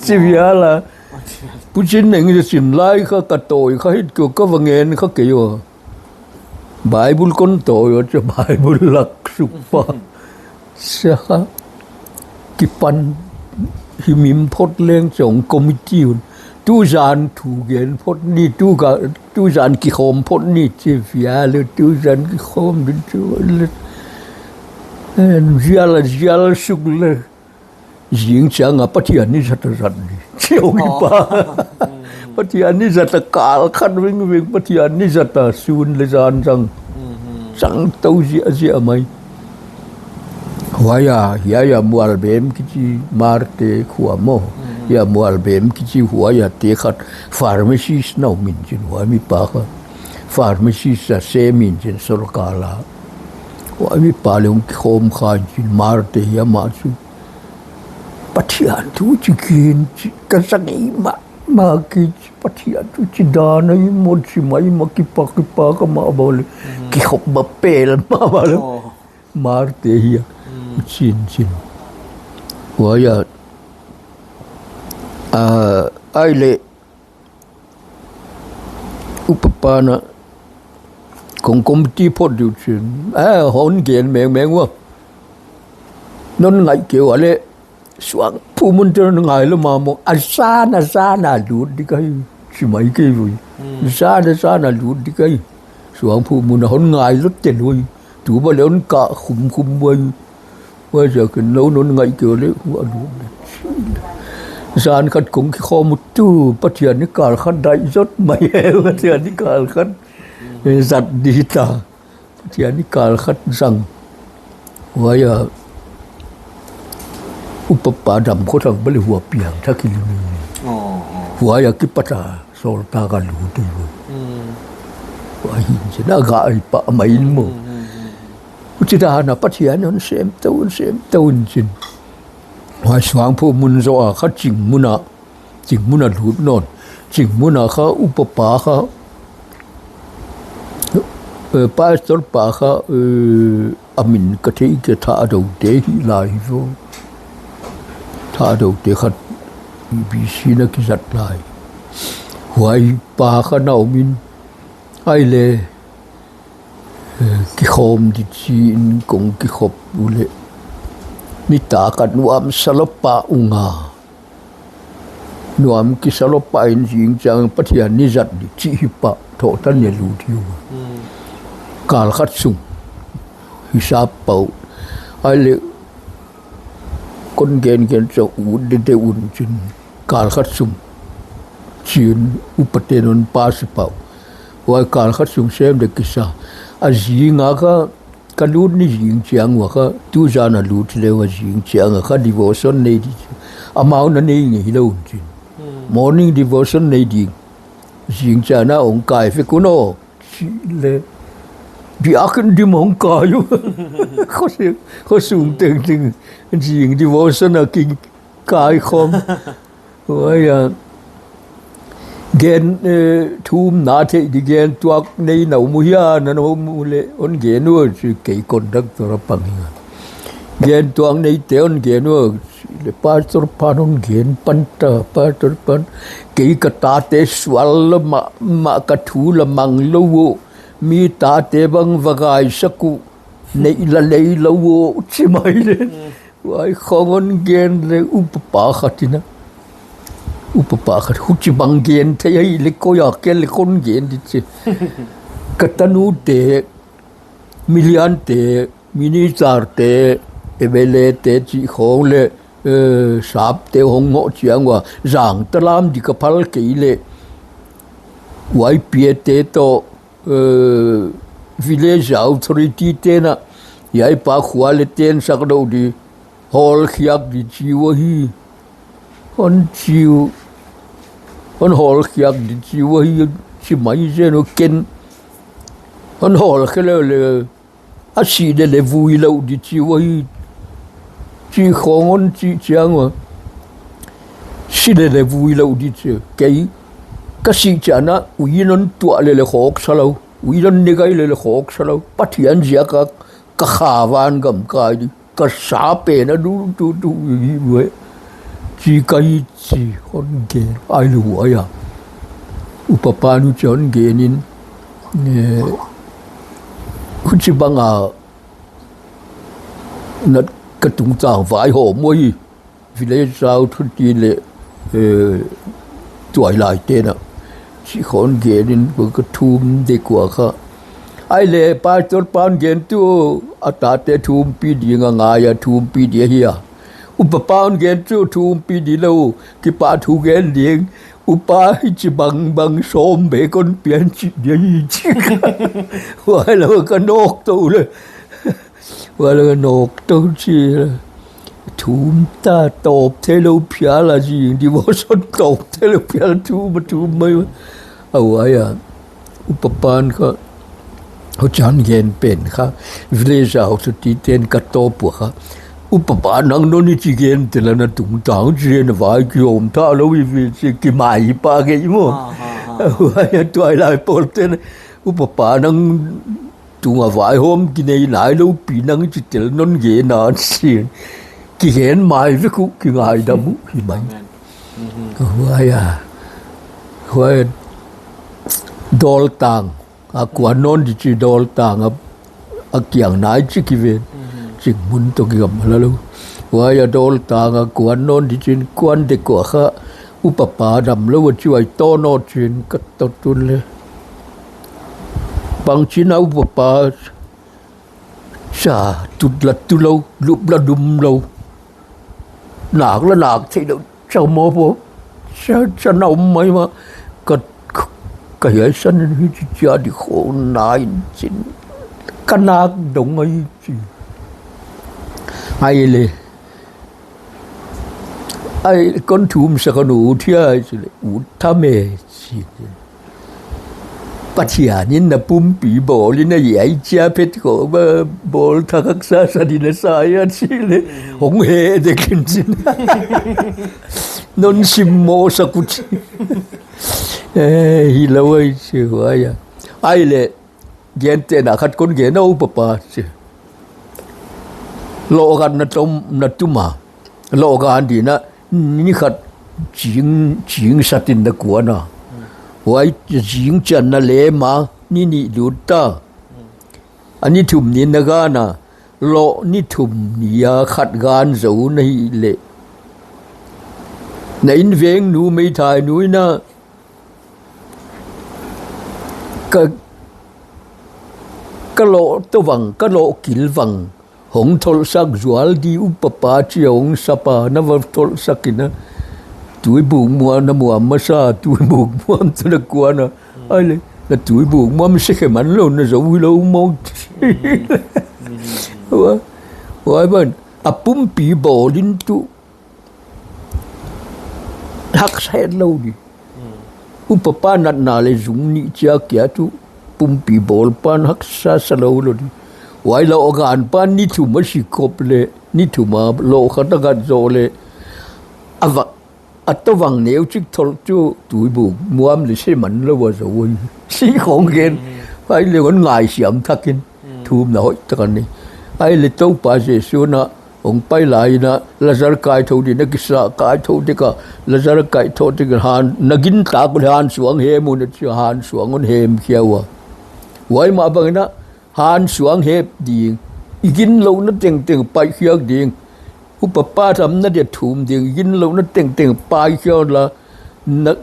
Chi vial a. Pu Chin Neng Za Chin lai kha ka toi kha hit ko ka va ngen kha kei ua. Bible kon toi ua chu Bible lak suk pa. Sia, kipan himhim phot leng chong committee un. Tu zan thu gen phot ni, tu ka, tu zan kikhawm phot ni chi vial le, tu zan kikhawm din chu le. En vial a, vial suk le. Zing chiang a Pathian ni zat a zat ni. Chi hong i Oh. pa. Pathian ni zat a kal khat vingving, Pathian ni zat a sun le zan zang. Mhm. Zang tou ziahziah mai. Huai a, hiai a Mualbem kichi Marte khua maw. Mhm. Hiai a Mualbem kichi huai a te khat pharmacist na om in chin huai mi pa kha. Pharmacist a sem in chin sorkar a. Huai mi pa le hong kikhawm kha in chin Marte hiai a mah chu. Pathian thu chi gen chi ka zang ei mah, mah kichi Pathian thu chi dan ei maw chi mai mah kipak kipak ka mah bang le. Mhm. Kikhop mah pel mah bang le. Oh. Marte hiai a. Mm. Chin chin. Huai a. Ah, ai le. Upa pa na kong committee phot di uh chin. Ah, hon gen mengmeng ua. Non ngai kei ua le. Suangphuh mun te non ngai lou mahmah. A zan a zan a lut di ka hi. Chi mai kei ua. Hmm. Zan a zan a lut di ka hi. Suangphuh mun a hon ngai lou tel ua. Tu bang le hon kah khumkhum ua. Huai ziakin lou non ngai kei ua le, huai a lut le. Zan khat kong kikhawm uh tu, Pathian ni kal khat dai zot mai e, Pathian ni kal khat. Eh, zat di ta. Pathian ni kal khat zang. Huai a, upa pa Damkhothang bang le hua piang thak i lu ni. Oh, oh. Huai a kipat a. Sawltak a lut ei vo. Mm. Huai hin chin a gah ei pah mai in maw. Mm, mm, mm, mm. Huchi dan a Pathian hon sem tou, hon sem tou in chin. Huai Suangphuh mun zoh a kha Chingmun a, Chingmun a lut nawn. Chingmun a kha upa pa kha, eh, pastor pa kha, eh, a min ka thei kei, Thadou te hi lai hi vo. Thadou te khat B C na kizat lai. Huai pa kha na om in, ai le, eh, kikhawm di chi in kong kikhop uleh, nitak a nuam sa lou pah ua. Nuam kisa lou pah in zing chiang Pathian ni zat di chih hi pah, thoh tan ne lut hi ua. Hmm. Kal khat sung, hisap pau. Ai le, kon gen gen chauh ut deuhdeuh un chin, kal khat sung chin, upaten hon pass pau. Huai kal khat sung sem deuh kisa. A zing a kha, ka lut ni zing chiang ua kha, tuzan a lut leh ua zing chiang a kha devotion nei di. Amau na nei ngei lou un chin. Hmm. Morning devotion nei di. Zing chiang a hong kai vek un aw. Chih leh, biakinn dim hong kai uh. Khosung, khosung tengteng. Zing devotion a kikai khawm. Huai a. Gen, eh, thumna theih di gen tuak nei na om uh hia, na om uleh hon gen un chi kei conductor a pang hi a. Gen tuak neite hon gen un, le pastor pan hon gen pan ta, pastor pan. Kei ka tate sual lou mah, mah ka thu la mang lou ua. Mi tate bang va gaisak uh, nei la lei lou ua, chi mai le. Hmm. Huai khawng hon gen le upa pa khat in a. Upa pa khat huchibang gen thei ahi le koi a kel le kon gen di chi. Ka tanute, miliante, ministerte, M L A te chih khawng le, eh, sapte hong ngoh chiang ua, zang ta lam di ka phal kei le. Y P A te toh, eh, village authority te'n a, hiai pa khua le ten sak dou di, hawl khiak di chi uh ahi. Hon chi uh, hon hawl khiak di chi uh ahi, chi mai zen uh ken. Hon hawl khe lou le, a si le le vui lou di chi uh ahi. Chi khawng hon chi chiang ua. Si le le vui lou di chi. Kei, ka si chiang a, ui non tuah le le khawk sa lou. Ui non ne gai le le khawk sa lou. Pathian ziak a ka kha van gam kai di. Ka sa pen a du du du hi ua. Chi ka hi chi hon gen. Ai lou ai a. Upa pa nu chih hon gen in. Eh, huchibang a na ka tungtang vaihawm uh ahi. Village authority le, eh, tuailaite'n a. Chi hon gen in ka thum deuh ua kha. Ai le, pastor pan gen tu, a tate thumpi di nga ngai a thumpi di ahi a. Upa pan gen tu thumpi di lou, kipahthu gen ding. Upa hichibang bang sawm bek kon pian chih di ahi chi. Huai lou ka nawk tou le. Huai lou ka nawk tou chi. Thum ta tawp theilou phial a zing, devotion tawp theilou phial thum a thum mai. A huai a. Upa pan kha. Huchi'n gen pen kha. Village authority te'n ka tawp ua kha. Upa pa nang non hichi gen tel a na tungtang chi na vai ki om ta lou i vi chi ki mai pa ke i mo. Ha, ha, ha. A huai a tuailai pawl te'n. Upa pa nang tung a vaihawm ki nei nailou pi nang chi tel non gen a chi. Ki gen mai vek uh ki ngaidam uh hi mai. Amen. Mhm. Huai a. Huai dawltang. A kuan non di chi dawltang a, a kiang nai chi ki ven. Mhm. Chi mun toh ki gam la lou. Huai a dawltang a kuan non di chin kuan deuh ua kha. Upa pa damlou a chi huai toh non chin ka toh tun le. Bang chin a upa pa sa tut la tu lou, lup la dum lou. Nak la nak theilou, chau mo po. Sa, sa na om mai ma. Ka, ka hiai san hichi chia di khawng nai chin. Ka nak dong ai chi. Ai le. Ai kon thum sa ka nu thia ai chi le. U tha me chi. Pathian in na pumpi bawl in a hiai chia phet khawng ba bawl thak haksa sa di na sa a chi le hong he deuh in chin. Non sim mo sa ku chi. Eh, hilou ai chi huai a. Ai le, gen te na khat kon gen a upa pa chi. Lo gan na tom, na tuma. Lo gan di na, ni khat ching, ching satin na kuan a. Huai ching chiang na lem a, ni nih lut ta. A ni thum ni na gan a, loh ni thum ni a khat gan zou na hih leh. Na inveng nu meithai nu in a, ka, ka loh to vang, ka loh kil vang. Hong tholhsak zual di upapa chia hong sap a, na va tholhsak in a. Tuibuk muam na muam masa, tuibuk muam tu na kuan a. Ai le, na tuibuk muam se khe man lou, na zou hilou maw. Huai, huai ban, a pumpi bawl in tu. Haksa lou di. Upapa natna leh zung nih chia kia tu. Pumpi bawl pan haksa sa lou lou di. Huai loh gan pan ni thum a si kop leh, ni thum a loh khat a gat zou leh. A va, a to vang neu chik tholh tu, tuibuk muam leh se man lou a zou. Si khong gen. Huai leh hon ngai siam thak in. Thumna hoih tak a nei. Ai le Toupa Jesu na hong pai lai in a, Lazar kaitho di na kisa, kaitho di ka, Lazar kaitho di ka, han, na gin tak leh han suang hem un a chia, han suang un hem khia ua. Huai mah bang in a, han suang hep ding. I ginlouhna tengteng paikhiak ding. Upapa damna dia thum ding, i ginlouhna tengteng paikhia la. Na,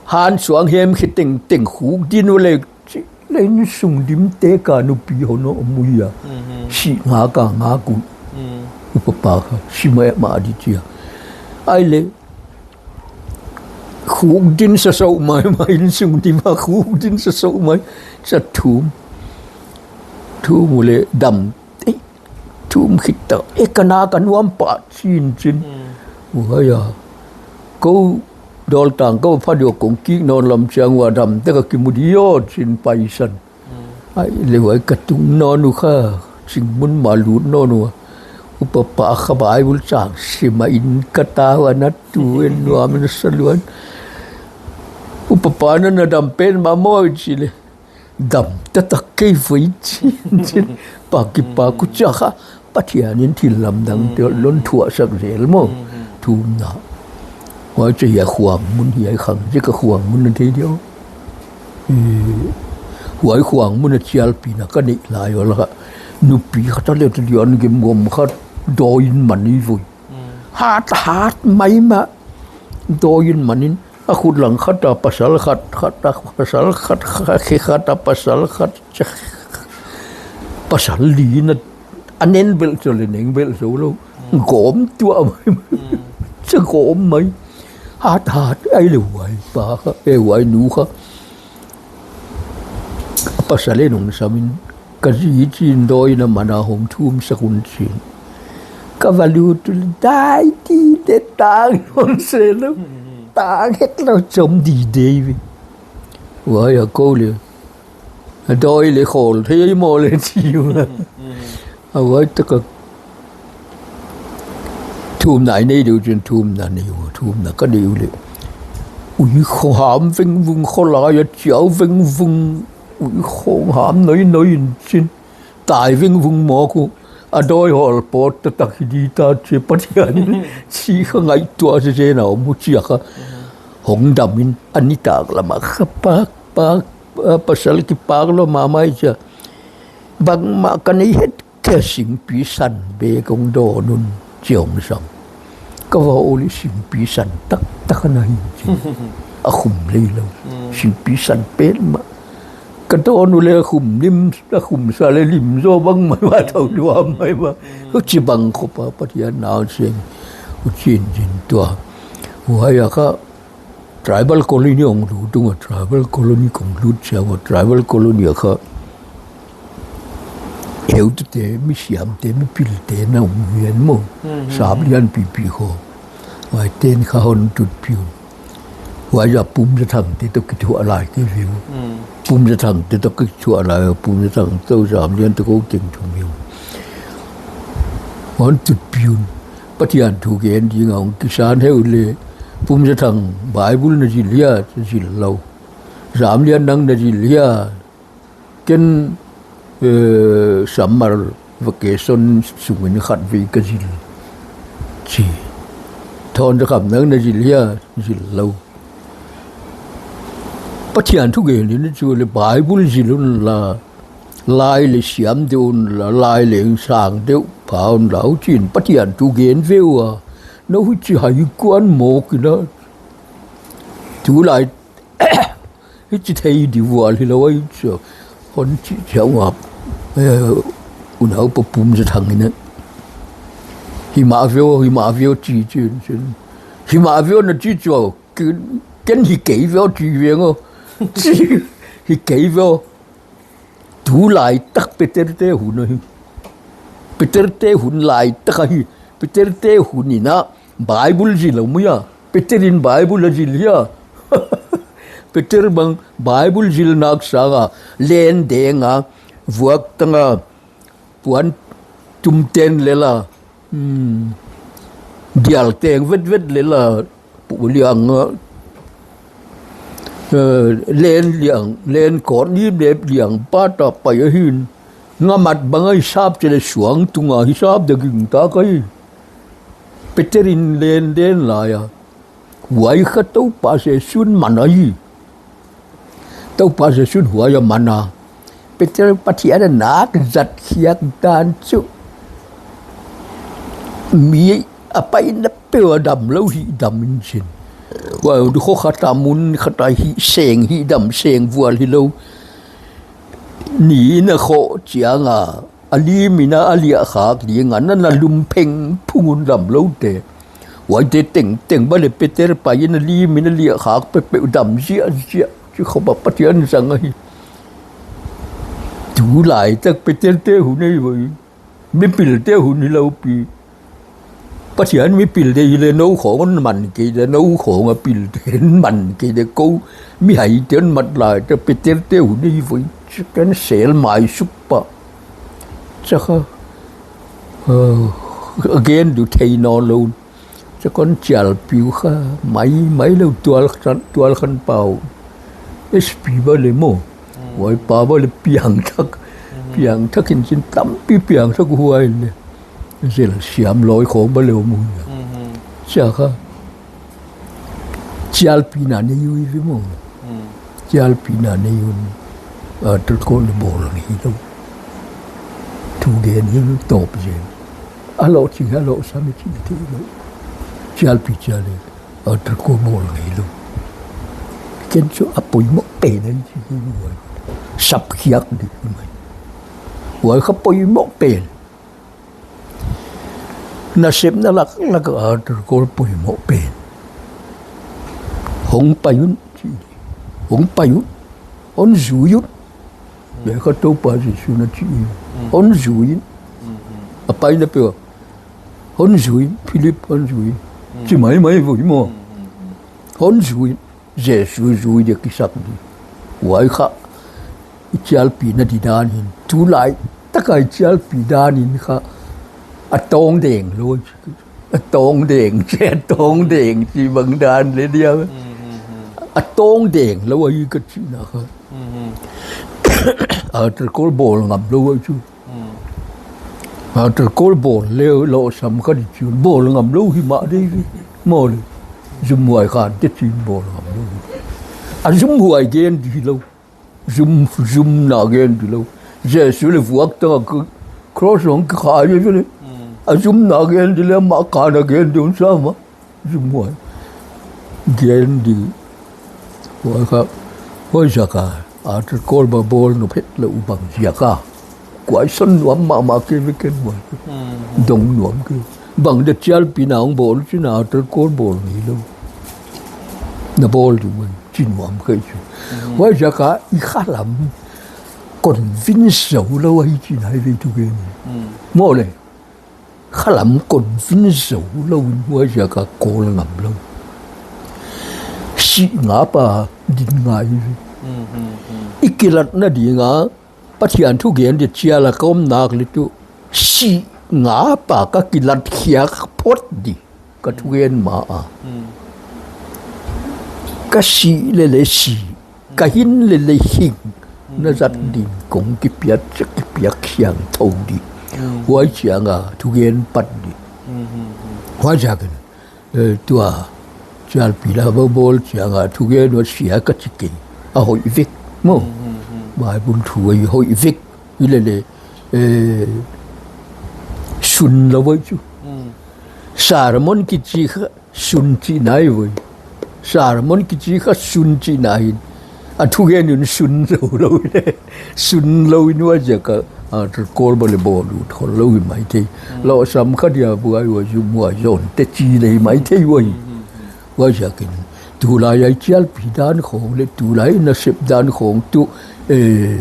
han suang hem khe tengteng khuk din u le, chi, le insung dim te ka nupi hon om ui a. Si nga ka nga ku. Upapa kha, si mai ma di chia. Ai le, khuk din sa sau mai mai, insung dim a khuk din sa sau mai, sa thum. Thum u le dam. Eh, thum khit ta. Eh, ka na ka nuam pah chin chin. Huai a. Kou dol tang kou pha diak kong kik nawn lam chiang ua dam te ka kimu di aw chin paisan. Ai le huai ka tung nawn u kha. Ching mun ma lut nawn u. Upapa kha Bible chang sim a in ka ta ua na tu en nuam in sa luan. Upapa na na dam pen ma maw chi le. Dam taktak kei voi chin chin. Pa kipak u chia kha. Pathian in thil lamdang te lon thuah sak zel maw. Thumna. Huai chia hia khuang mun hia khang chia ka khuang mun na thei diak. Eh, huai khuang mun a chialpihna ka neih lai ua la kha. Nupi khat a le ta lian gim gom khat dawi in man i voi. Hat, hat mai mah. Dawi in man in. A khut lang khat a pasal khat, khat a pasal khat, khat, khe khat a pasal khat, cha, pasal li na, a nen bel zou le neng bel zou lou. Gawm tuah mai. Cha gawm mai. Hat, hat, ai le huai pa kha, eh, huai nu kha. A pasal in hong sam in, ka zi chin dawi na man a hong thum sak un chin. Ka va lut u le dai di de tang hon se lou. Tang het lou chom di de ve. Huai a kou le. A dawi le khol thei maw le chi u. A huai tak a thumna i nei diak chin thumna nei u, thumna ka nei u le. Ui khong ham vengvung kholai a chiau vengvung. Ui khong ham noi noi in chin. Tai vengvung mawk u. A dawi hawl pawt taktak hi di ta chia Pathian in. Chi kha ngaihtuah se se na om u chia kha. Hong dam in a nitak lam a kha pak pak, a pasal kipak lou mahmah chia. Bangmah ka nei het Khe singpi san bek hong dawn un chia hong sam. Ka va awl i singpi san taktak ana hi chi. A khum lei lou. Singpi san pen mah. Ka dawn u le a khum lim, a khum sa le lim zaw bang mai va thou luam mai va. Huchi bang khop a Pathian na seng. Huchi in chin tua. Huai a kha Tribal colony hong lut tung a, tribal colony kong lut chiang a, tribal colony a kha. Heutute, mi siamte, mi pilte na om hian maw. Sam lian pipi kho. Huai ten kha hon tut piu. Huai a Pumzathangte toh kithuah lai kei viu. Pumzathangte toh kithuah lai, Pumzathang toh Samlian toh kou teng thum hiu. Hon tut piu. Pathian thu gen ding a hong kisan heu le. Pumzathang Bible na zil hia, zil lou. Samlian nang na zil hia. Ken, eh, summer vacation sungin khatvei ka zil. Chi. Thawn Za Kham nang na zil hia, zil lou. Pathian thugen in chu leh Bible zil unla, lai leh siam deuh unla, lai leh sang deuh pha unla, huchiin Pathian thugen ve ua. Nou huchi hai kuan mawk in a. Tulai hichi thei di vual hilou ahi chu. Hon chih chiang uap. Eh, Unaupa Pum Za Thang in a. Himah ve aw, himah ve aw chi chin chin. Himah ve aw na chi chu. Ken, ken hi kei ve aw chi veng aw. Chi, hi kei ve aw. Tulaitak Peter te hun ahi. Peter te hun laitak ahi. Peter te hun in a Bible zil a mu hia. Peter in Bible a zil hia. Peter bang Bible zil nak sanga len deng a, vuak tang a, puan tum ten lel a, hmm, dial teng vetvet lel a, pu liang a, eh, len liang, len kawt lim lep liang pa ta pai ahin. Ngamat bang a hisap cheleh suang tunga hisap deuh gingta ahi. Peter in len den lai a. Huai kha Toupa Jesu'n man ahi. Toupa Jesu'n huai a man a. Peter Pathian a nak zat khiak dan chu. Mi a paina peuh a damlou hihdam in chin. Huai uh kho khat a mun khat a hih seng hihdam seng vual hilou. Ni in a khoh chiang a. A lim in a liah khak ding a, na na lum phengphung un damlou te. Huaite tengteng bang leh Peter pai in a lim in a liah khak peuhpeuh dam ziahziah. Chi khop a Pathian zang ahi. Tulaitak Peter te hun ahi voi. Mipil te hun hilou pi. Pathian mipil deuh hileh nou khong hon man kei leh, nou khong a pil te hon man kei leh, kou mihai te hon mat lai, te Peter te hun ahi voi, ken sel mai suk pah. Chakha, uh, again du thei nawnlou. Chakha kon chialpi uh kha, mai, mai lou tual khan, tual khan pau. S P bang leh maw. Hmm. Huai pa bang leh piangthak. Hmm. Piangthak in chin tampi piangthak huai leh. Zil siam loi khong bang leh om ua. Hmm. Chakha. Chialpina nei uh ve maw. Hmm. Chialpina nei un. A, Altar Call leh bawl ngei lou. Thugen hi tawp zen. A lou chih, a lou sam chih theilou. Chialpi chial leh. Altar Call bawl ngei lou. Ken chu a poimoh pen ahi chi hi huai. Sap khiak di mai. Huai kha poimoh pen. Nasepna laklak a Altar Call poimoh pen. Hong pai un chi. Hong pai un. Hon zui un. Bel kha Toupa Jesu'n a chi. Mm. Hon zui. Mm, mm. A paina peuh. Hon zui, Philip hon zui. Mm. Chi maimai voi maw. Mm, mm, mm. Hon zui, Jesu zui dia kisak di. Huai kha, i chialpina di dan in. Tulaitak a i chialpi dan in kha. A tawng deng lou. A tawng deng, a tawng deng, chi bang dan leh dia. Mm, mm, mm. A tawng deng lou ahi ka chihna kha. Mm, mm. Altar Call bawl ngamlou ahi chu. Mm. Altar Call bawl leh lou sam kha di chu. Bawl ngamlou hi mah di. Maw leh. Zumhuai khan te chin bawl ngamlou. A zumhuai gen di lou. Zum, zumna gen di lou. Jesu leh vuak tang a k-, cross hong kikhai leh leh. Mm. A zumna gen di leh, mah kana gen di un sa mah. Zumhuai. Gen di. Huai kha. Huaiziak a. Altar Call bang bawl nuam het lou bang ziak a. Kuai son nuam mahmah kei ve ken huai. Mm. Dong nuam kei. Bang dia chialpina hong bawl chin Altar Call bawl ngei lou. Na bawl di wen. Chi nuam kei chu. Mm. Huaiziak a i khalam convince zou lou ahi chihna ahi ve thugen. Mm. Maw leh. Khalam convince zou lou in huaiziak a call ngamlou. Sih ngapa din ngai ve. Mm, mm, mm. I kilatna ding a Pathian thugen dia chial a ka om nak leh tuh. Sih ngapa ka kilat khiak phot di. Ka thugen ma a. Mm. Ka sih leh leh si. Ka hing leh leh hing. Mm, na zat mm. Din kong kipiak, kipiak siangthou di. Mm. Huai chiang a, thugen pat di. Mm, mm, mm. Huaiziak in. Eh, tua, Chialpi la bawl chiang a thugen uh sia ka chi kei. A hoih vek maw. Bible thu a hoih vek. Hilele, eh, sun lou voi chu. Sermon kichi kha sun chihna hi voi. Sermon kichi kha sun chihna hi. A thugen un sun zou lou le. Sun lou in huaiziak a, a, kol ba le bawl ut khol lou hi maithei. Lawhsam kha dia buai ua zu mua zon te chi le hi maithei voi. Huaiziakin. Tulai a i Chialpi dan khong le, tulai nasep dan khong tuh, eh,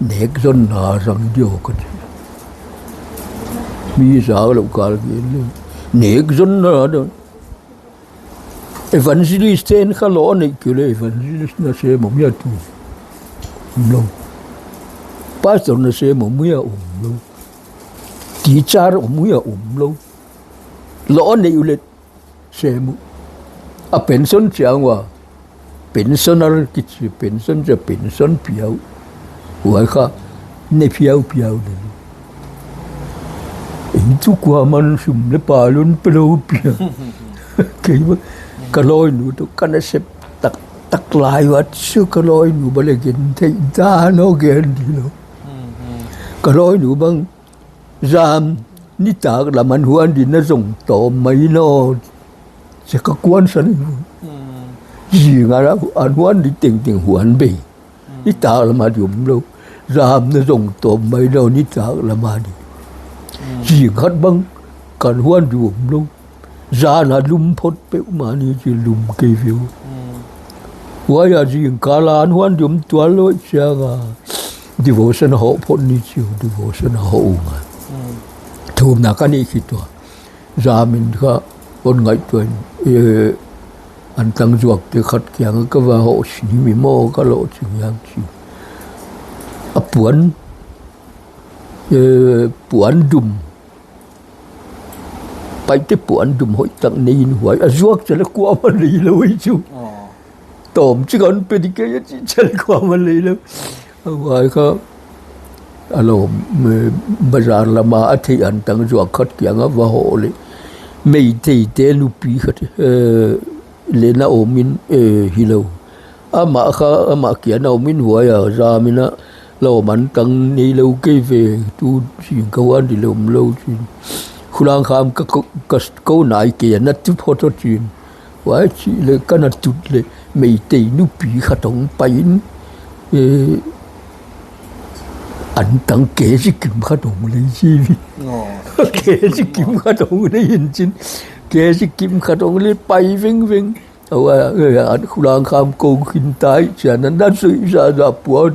nek zonna zang diou ka chi. Mi zak lou kal gen le. Nek zonna dan. Evangelist ten kha lou nei kei le evangelist na sem om hia tu. Om lou. Pastor na sem om hia om lou. Teacher om hia om lou. Lou nei u le sem u. A pension chiang ua. Pensioner kichi pension chia pension piau. Huai kha ne piau piau le. Ei tu kuaman sum le pai lou pe lou pia. Kei ba ka lawinu toh ka nasep tak tak lai ua chu ka lawinu ba le gen thei dan uh gen di lou. Ka lawinu bang zan nitak lam an huan di na zong tawm mai lou. Chia ka kuan san. Zing a an huan di tengteng huan bei. Nitak lam a di om lou. Zan na zong tawm mai lou nitak lam a di. Zing khat bang kan huan di om lou. Zan a lum phot peuhmah ni chi lum kei viau. Huai a zingkal a an huan di om tuan lou chiang a. Devotion a hoh phot ni chi devotion a hoh ung a. Thumna ka neih khit ua. Zan in kha hon ngaihtuah in, eh, an tang zuak te khat kiang a ka va hoh sin hi mi maw ka lou chi hiam chi. A puan, eh, puan dum. Paite puan dum hoih tak nei in huai. A zuak chia le kuamah nei lou hi chu. Tawm chi kan pe di kei a chi chia le kuamah nei lou. Huai kha, a lou, me, bazar lam a a thei an tang zuak khat kiang a va hoh le. Meitei te nupi khat, eh, le na om in, eh, hi lou. Amah kha, amah kia na om in huai a, zan in a, lou man tang nei lou kei ve, tu zingkal huan di lou om lou chin. Khulang kham ka ko, ka ko nai kei a na tu photo chin. Huai chi le ka na tut le, Meitei nupi khat hong pai in, eh, an tang ke zi kim khat hong lei chi vi. Ke zi kim khat hong lei in chin. Ke zi kim khat hong lei pai veng veng. Aw, eh, an khulang kham ko khin tai, chia na na zui za za pua,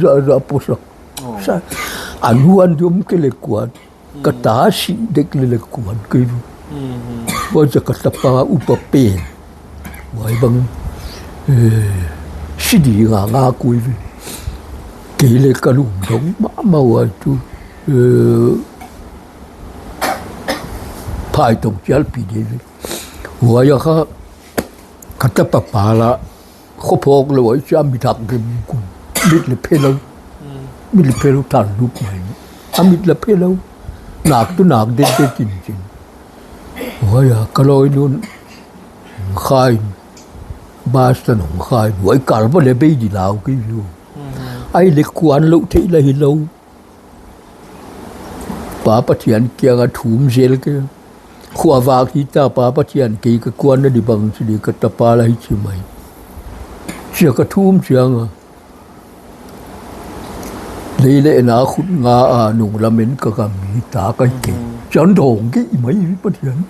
za za pua sa. Sa, an huan di om kei le kuan. Ka ta si dek le le kuan kei. Huai chia ka tapa upa pen. Huai bang, eh, si di nga nga kei ve. Kei le ka lungdong mahmah huai tu. Eh, Phaitong Chialpi di ve. Huai a kha, ka tapa pa la, khophawk lou huai chia mit hak gem kun. Mit le phe lou. Mit le phe lou tan lup mai. A mit le phe lou. Nak tu nak det det chin chin. Huai a, ka lawinu in khai. Bas tan hong khai. Huai kal ba le bei di lau kei viau. Ai le kuan lou thei la hi lou. Pa Pathian kiang a thum zel kei. Khuavak hita Pa Pathian kei ka kuan na di bang chi di ka tapa la hi chi mai. Chia ka thum chiang a. Lei le na khut nga a nung lam in ka gam mi ta kai kei. Chiang dong kei mai Pathian.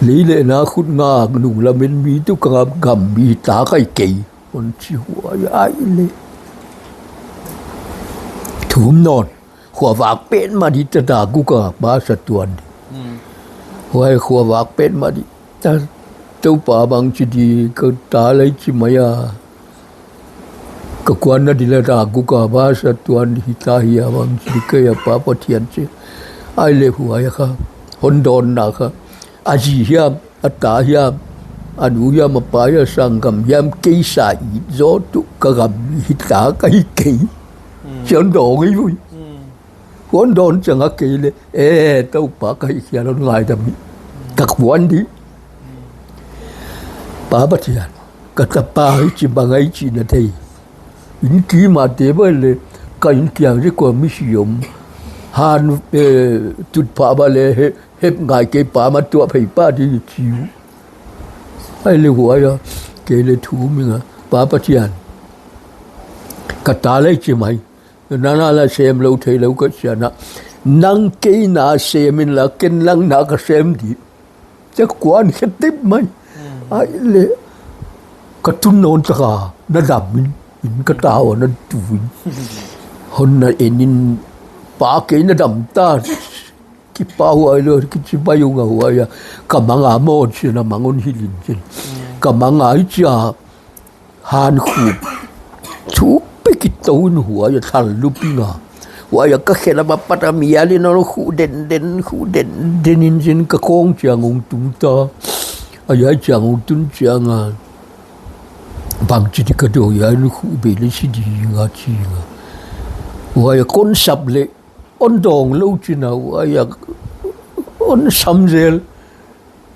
Lei le na khut nga nung lam in mi tu ka gam, gam mi ta kai kei. Hon chi huai ai le. Thum nawn. Khuavak petmah di ta ta ku ka ba sa tuan di. Huai khuavak petmah di. Ta Toupa bang chi di ka ta lei chi mai a. Ka kuan na di la ta ku ka ba sa tuan di hita hi a bang chi di kei a Pa Pathian chi. Ai le huai a kha. Hon dawnna kha. A zi hiam, a ta hiam, a nu hiam, a pa hiam, sanggam hiam, kei sa it zaw tuh ka gam hita ka hi kei. Chiang dong hi vui. Huan dawn chiang a kei le, eh, Toupa ka hi khia lou ngaidam hi. Ka kuan di. Pa Pathian, ka tapa hichibang ahi chih na thei. Inn kim a te bai le, ka inn kiang zi kua mi si om. Han, eh, tutphah ba le, he, hep ngai kei pa ma tuah phei pa di chiu. Ai le huai a, kei le thum ing a, Pa Pathian. Ka ta le chi mai. Nang na la sem lou thei lou ka sia na. Nang kei na sem in la, ken nang na ka sem di. Chia kuan khe tip mai. Ai le, ka tun nawn ta ka, na dam in, inn ka ta ua na tu in. Hon na en in, pa kei na dam ta. Kipak huai lou, kichi bai ung a huai a. Ka mang a maw chi na mang un hilh in chin. Ka mang a i chia han khup. Thu pe ki tou in huai a thal lup ing a. Huai a ka khel a ba pat a mial in a khu den den, khu den den in chin ka kong chiang ung tung ta. A yai chiang ung tun chiang a. Bang chi di ka do yai nu khu be le si di nga chi nga. Huai a kon sap le. Hon dawng lou chin a huai a, hon sam zel.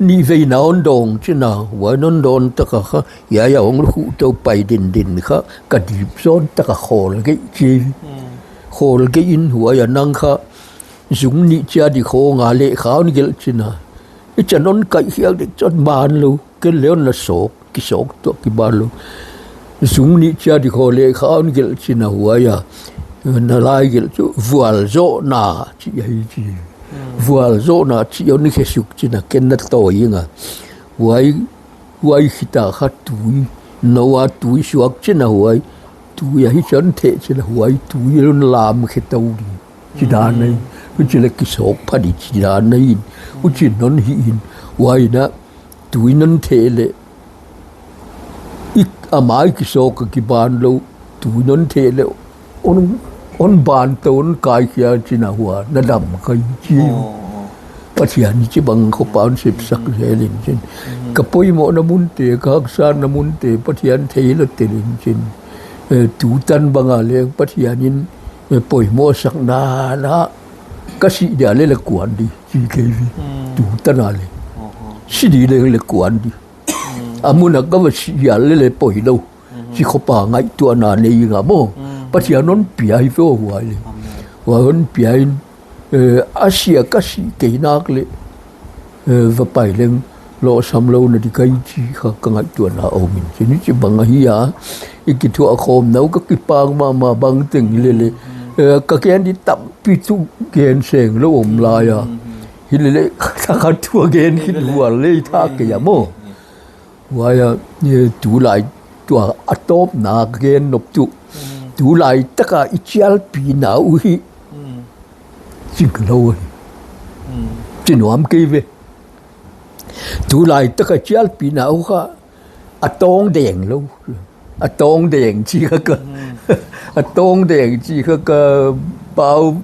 Ni vei na hon dawng chin a huai hon dawng ta ka kha, yai a hong lu khu tou pai din din kha, ka dip zawn ta ka khawl gei chi. Khawl gei in huai a nang kha, zung ni chia di khaw nga le kha hon gelh chin a. I chan hon kai hiak dek chon ban lou, ken le hon na sawk. Kisawk tuah kiban lou. Zung ni chia di khaw le kha hon gelh chin a huai a. Na lai gelh chu vual zoh na chi ahi chi. Vual zoh na chi hon khe suk chin a ken na tawi ing a. Huai, huai khit a kha tui. Noah tui suak chin a huai. Tui ahi chon theh chin a huai tui hon lam khe tou di. Chi dan nei. Huchi le kisawk pha di chi dan nei. Huchi hon hi in. Huai na tui hon theh le. I a mai kisawk a kiban lou, tui hon theh le, hon, hon ban tou hon kai kia chin a huai, na dam kai chi. Pathian hichibang khop a hon sep sak zel in chin. Ka poimoh na mun te, ka haksa na mun te, Pathian thei lou tel in chin. Eh, tu tan bang a le, Pathian in, eh, poimoh sak na na, ka si dia le le kuan di, chi kei vi. Tu tan a le. Si di le le kuan di. A mun a ka va si hial le le poi lou. Chi khop a ngaihtuahna nei nga maw. Pathian hon pia hi ve huai le. Huai hon pia in, eh, a sia ka si kei nak le. Eh, va pai leng lou sam lou na di kai chi kha ka ngaihtuahna om in. Chi ni chi bang ahi a. I kithuah khawm nau ka kipak mahmah bang teng le le. Eh, ka ken di tampi tu ken seng lou om lai a. Hi le le, ka ka thu a gen khin hual le tha kei a maw. Huai a, eh, tulai tua a tawpna gen nop tu. Tulai taka i chialpina uh hi. Ching lou hi. Chi nuam kei ve. Tulai taka chialpina uh kha a tawng deng lou. A tawng deng chi kha ka. A tawng deng chi kha ka pau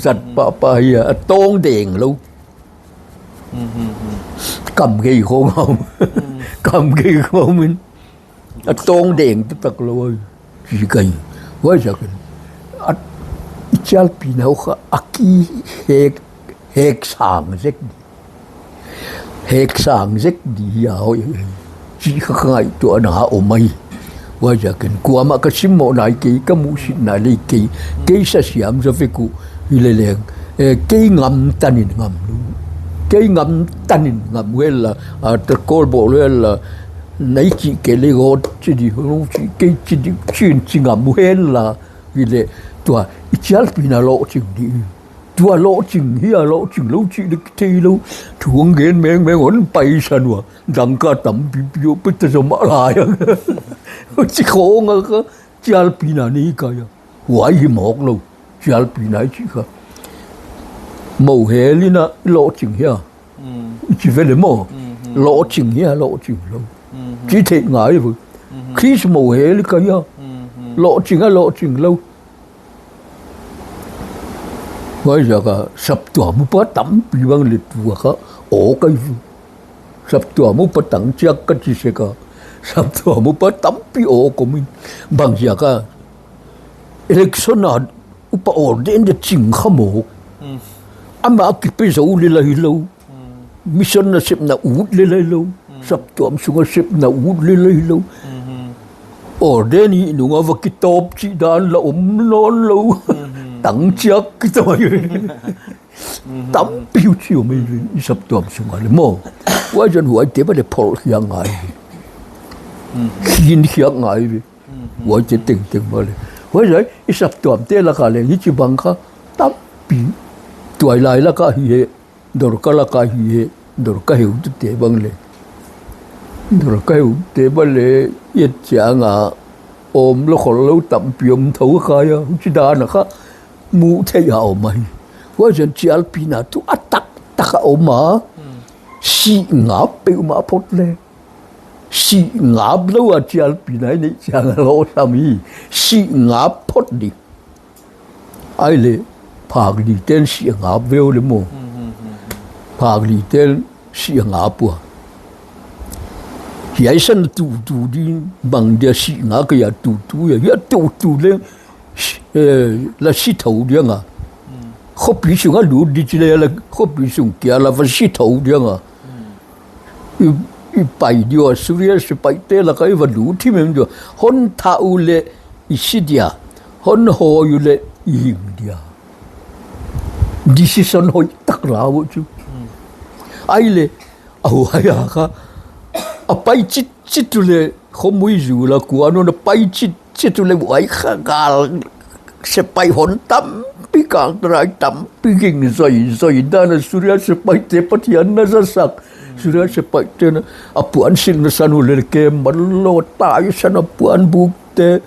zat pahpah hi a. A tawng deng lou. Kam gei khong hau. Kam gei khong min. A tawng deng taktak lou. Chi kai. Huai zak in. A i chialpina uh kha a ki hek, hek sang zek. Hek sang zek di hi a hoi. Chi kha ka ngaihtuahna om ahi. Huai zak in kuamah ka simmoh nai kei, ka muhsit nai le kei. Kei sa siam zaw vek uh hi le leng. Eh, kei ngam tan in ngam lou. Kei ngam tan in ngam uh hen la. A ta kol bo lou hen la. Nai chi kei le got chi di, chi kei chi di, chin chi ngam uh hen la. Hi le tua i chialpina lohching di. Tua lohching hi a lohching lou chi le kithei lou. Thu hong gen mengmeng hon paisan ua. Dangka tampipi uh pita zom a lai a. Chi khong a ka chialpina nei kai a. Huai hi mawk lou. Chialpina i chi kha. Mou hel in a lohching hi a. I chi ve le maw. Lohching hi a lohching lou. Chi thei ngai ve. Kris mou hel kai a. Lohching a lohching lou. Huai zak a saptuam upa tampi bang le tua kha aw kai vu. Saptuam upa tang chiak ka chi sek a. Saptuam upa tampi aw komin. Bang ziak a. Election a upa ordain de ching kha maw. Ama kipe zou le lai lou. Mission nasepna ut le lai lou. Saptuam sunga sepna ut lel hilou. Ordain hih nunga va kitawp chih dan la om nawnlou. Tangchiak kitai. Tampi huchi om ei ve, i saptuam sunga leh maw. Huai zan huaite bang leh phol hiang ngai ve. Khin hiang ngai ve. Huaite tengteng bang leh. Huai zan i saptuamte laka leh hichibang kha tampi. Tuailai laka hi e, Dorka laka hi e, Dorka heutute bang leh. Dorka heutute bang leh, et chianga omlou khollou tampi om thou kha a, huchi dan a kha. Muh theih a om ahi. Huai zan chialpina tuh a taktak a om a. Sih ngap peuhmah phot leh. Sih ngap lou a chialpina i neih chiang a lawsam hi. Sih ngap phot di. Ahihleh, phak li ten sih ngap ve leh maw. Phak li ten sih ngap ua. Hiai san tutu di bang dia sih ngap ka hia tutu hia. Hia tutu leh, eh, la si thou diang a. Khopi sunga lut di chi leh la khopi sung kia la va si thou diang a. I, i pai di ua, Suria sepaihte laka i va lut thim em di ua. Hon that uleh i si dia. Hon hawi uleh i hing dia. Decision hoihtak la uh chu. Ahihleh, a huai a kha. A pai chitchit uleh, khomui zu la kuan un a pai chitchit uleh huai kha gal. Sepaih hon tampi kang tarai tampi ging zoizoi dan a Suria sepaihte Pathian na zasak. Suria sepaihte na a puansilhna san uleh kem man lou taisan a puanbukte,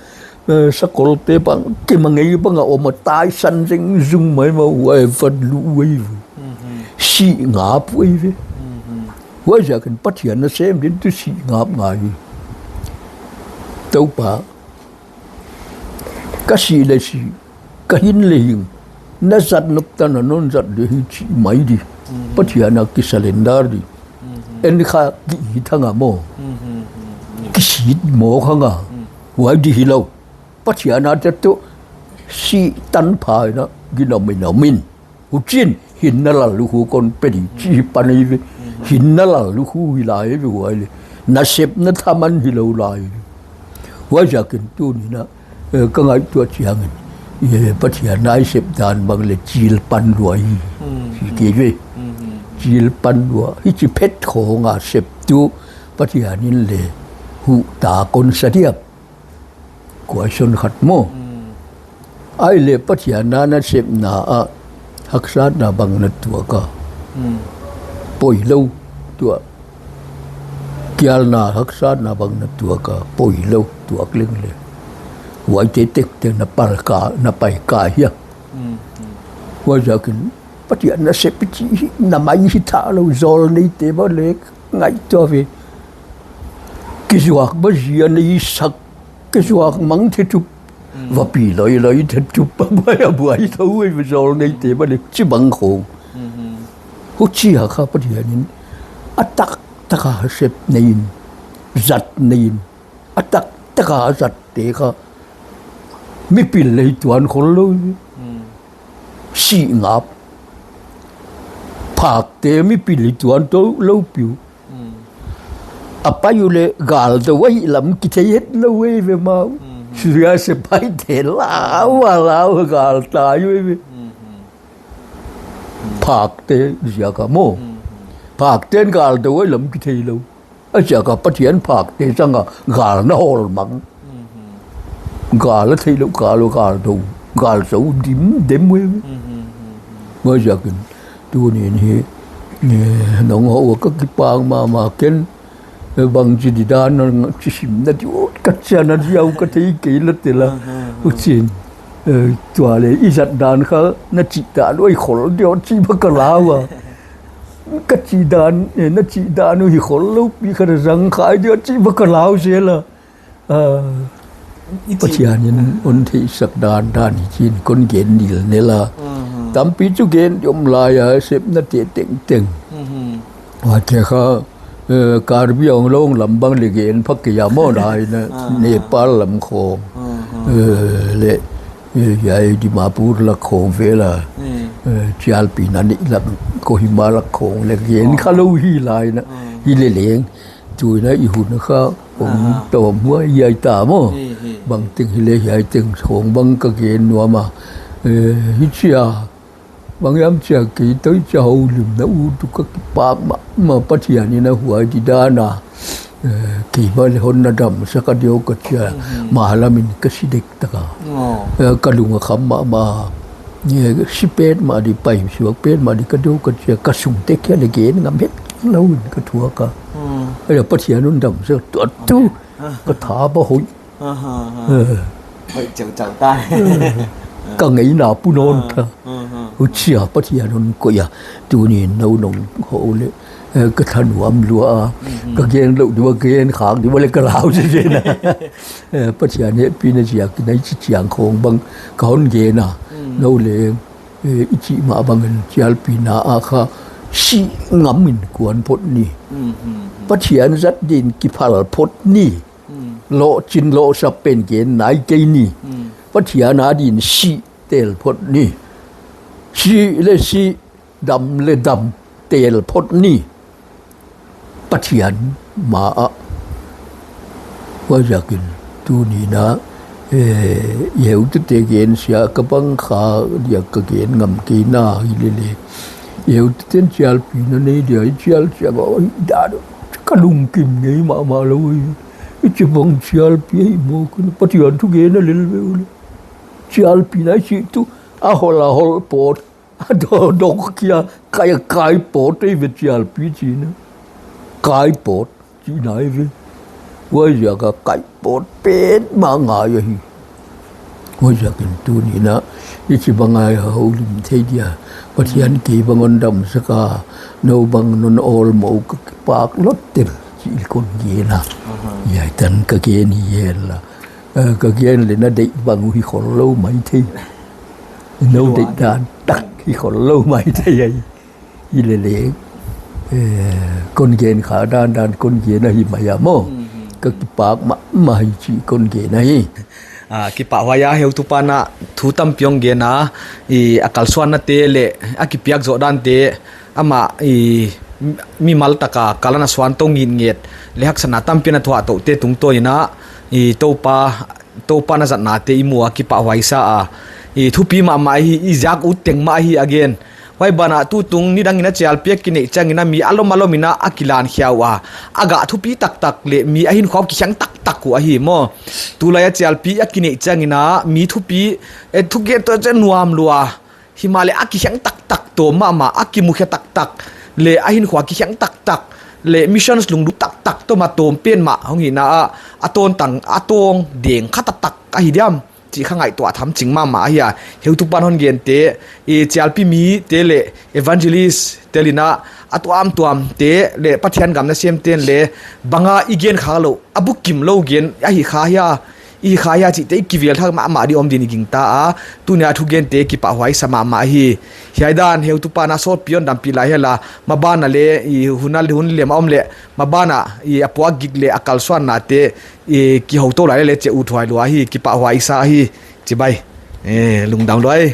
eh, sakolte bang, kimangei bang a om a taisan zengzung maimah huai va lut uh ei ve. Sih ngap uh ei ve. Huaiziakin Pathian nasem ding tuh sih ngap ngai. Toupa, ka si leh si, ka hing leh hing, na zat nop tan a non zat di hi chi mai di. Pathian a kisurrender di. En kha ki it hang a maw. Kisit mawk hang a. Huai di hilou. Pathian a te tuh si tanpha in a ginom in om in. Huchiin hinna lallukhu kon pe di chi pan ei ve. Hinna lallukhu hi lai ve huai leh. Nasepna thaman hilou lai ve. Huaiziakin tuni'n a, eh, ka ngaihtuah chiangin, eh, Pathian a i sep dan bang leh chil pan lua hi. Chi kei ve. Chil pan lua. Hichi phet khong a sep tuh Pathian in leh huhtak kon sa diam. Kuai son khat maw. Ahihleh Pathian a nasepna ah haksatna bang na tuak a. Poilou tuak. Kialna haksatna bang na tuak a. Poilou tuak leng leh. Huaite tengteng na pal ka, na pai ka hia. Huaiziakin Pathian nasep i chih hi, na mai hi thalou zawl neite bang leh ngaihtuah ve. Kizuak bang zia nei sak, kizuak mang theitup. Vapi loiloi theitup, a buai a buai thou ei ve zawl neite bang leh chibang khong. Huchia kha Pathian in a taktak a sep nei in, zat nei in, a taktak a zatte kha mipil leh tuan khollou. Sih ngap. Phakte mipil hi tuan tou lou piu. A pai uleh gal dou a hih lam kithei hetlou ei ve maw. Suria sepaihte lau a lau a gal tai ei ve. Phakte ziak a maw. Phakte'n gal dou a hih lam kitheilou. A ziak a Pathian phakte zang a gal na hawl mang. Gal a theilou, gal a gal dou, gal zou dimdem uh. Huaiziakin, tuni'n hi, eh, nong hoh ua ka kipak mahmah ken, eh, bangchi di dan a chi sim na di ut ka chian a di au ka thei kei la tela. Huchiin, eh, tua leh i zat dan kha na chih dan uh hi khol di uh chih bang ka lau a. Ka chih dan, eh, na chih dan uh hi khollou pi kha na zang khai di uh chih bang ka lau zel a. Ah, Pathian in hon theihsak dan dan hi chi'n kon gen nilnel a. Tampi chu gen di om lai a, sepnate tengteng. Huaite kha, eh, Karbi Anglong lam bang leh gen phak kei a maw lai na, Nepal lam khong. Eh, leh, eh, hiai Dimapur lak khong vel a. Eh, chialpina neih lak Kohima lak khong leh gen khalou hi lai na. Hileleng. Tuin a i hun kha hong Ah. tawm huai hiai ta maw. Hi, hi. Bangteng hileh hiai teng khong bang ka gen nuam a. Eh, hichia. Bang hiam chia kei toh hichia houlimna ut uh ka kipak mahmah, Pathian in a huai di dan a. Eh, keimah leh hon na damsak a diam ka chi a. Mhm. Malam in ka si dek tak a. Oh. Eh, ka lung a kham mahmah. Eh, si petmah di, pai suak petmah di ka diam ka chi a, ka sung te kia leh gen ngam het lou in ka thuak a. Hmm. Ai, Pathian hon damsak tuh tuh. Okay. Ka tha ba hoih. Aha, aha. Eh. Hoih chauchau ta. Eh. Ka ngeina pu nawn Ah, ta. ah, ah. Huchia Pathian hon koih a. Tuni'n nou nong hoh leh. Eh, ka thanuam lua a. Mhm. Ka gen lou di ua, gen khak di ua leh ka lau se se na. Eh, Pathian hehpihna ziakin a hichi chiang khong bang ka hon gen a. Mm. Nou leng, eh, i chih mah bangin chialpina a kha si ngam in kuan phot ni. Mm, mm, mm. Pathian zat din kiphal phot ni. Mm. Lohching lohsap pen gen nai kei ni. Mm. Pathian adin si tel phot ni. Si leh si, dam leh dam tel phot ni. Pathian ma ah. Huaiziakin tuni'n a, eh, i heutute gen sia ka bang kha dia ka gen ngam kei na hilele. I heututen chialpina nei dia i chial chial ba, oi, da, ka lungkim ngei mahmah lou i. Hichibang chialpi ei maw, ka Pathian thugen a lel ve ule. Chialpina i chih tuh a hol a hol phot. A do, dok kia, kai, kai phot ei ve chialpi chihna. Kai phot chihna ei ve. Huaiziak a kai phot petmah ngai ahi. Huaiziakin tuni'n a, hichibang a houlim thei dia. Pathian kei bang hon damsak a, nou bang non awlmoh ka kipak lottel chih kon gen a. Aha. Hiai tan ka gen hi hen la. Eh, ka gen leh na deih bang uh hi khol lou maithei. Nou Hi deih lua. Dan tak hi khol lou maithei ai. Hilele. Eh, kon gen kha dandan kon gen ahi mai a maw. Mhm. Ka kipak mahmah hi chih kon gen ahi. Ah, kipahhuai a heutupa'n a thu tampi hong gen a, i a kalsuannate leh a kipiak zoh dante, amah i mimal taka kal a na suan tou ngitnget leh haksatna tampi a na thuah touhte tungtawn in a, i Toupa, Toupa'n a zatnate i mu a kipahhuai sa a. I thupi mahmah hi, i ziak ut teng mah hi a gen. Huai banah tutung nidang in a chialpi a kineih chiang in a mi alom alom in a a kilan khia ua. A gah thupi taktak leh mi a hinkhua uh kikhiang taktak uh ahi maw. Tulai a chialpi a kineih chiang in a mi thupi, eh, thugen toh chiang nuam lua. Himahleh a kikhiang taktak toh mahmah, a kimukhia taktak, leh a hinkhua kikhiang taktak, leh missions lunglut taktak toh mah tawm pen mah hong hihna a, a tawntang, a tawng deng kha taktak ahi diam chih kha ngaihtuah tham ching mahmah ahi a. Heutupa'n hon gente, i chialpi mite leh evangelist te lin a, a tuamtuamte leh Pathian gam nasemte'n leh bang a i gen kha lou, a bukim lou gen ahi kha hia, i kha hia chihte i kivel thak mahmah di om din i gingta a. Tuni a thugente kipahhuai sa mahmah hi. Hiai dan heutupa'n a sawtpi hon dampih lai hen la, maban a leh i hun a hun lem a om leh, maban a i a puak gik leh a kalsuannate i kihoutou lai leh che uthuai lua hi, kipahhuai sa hi. Chibai. Eh, lungdam lua hi.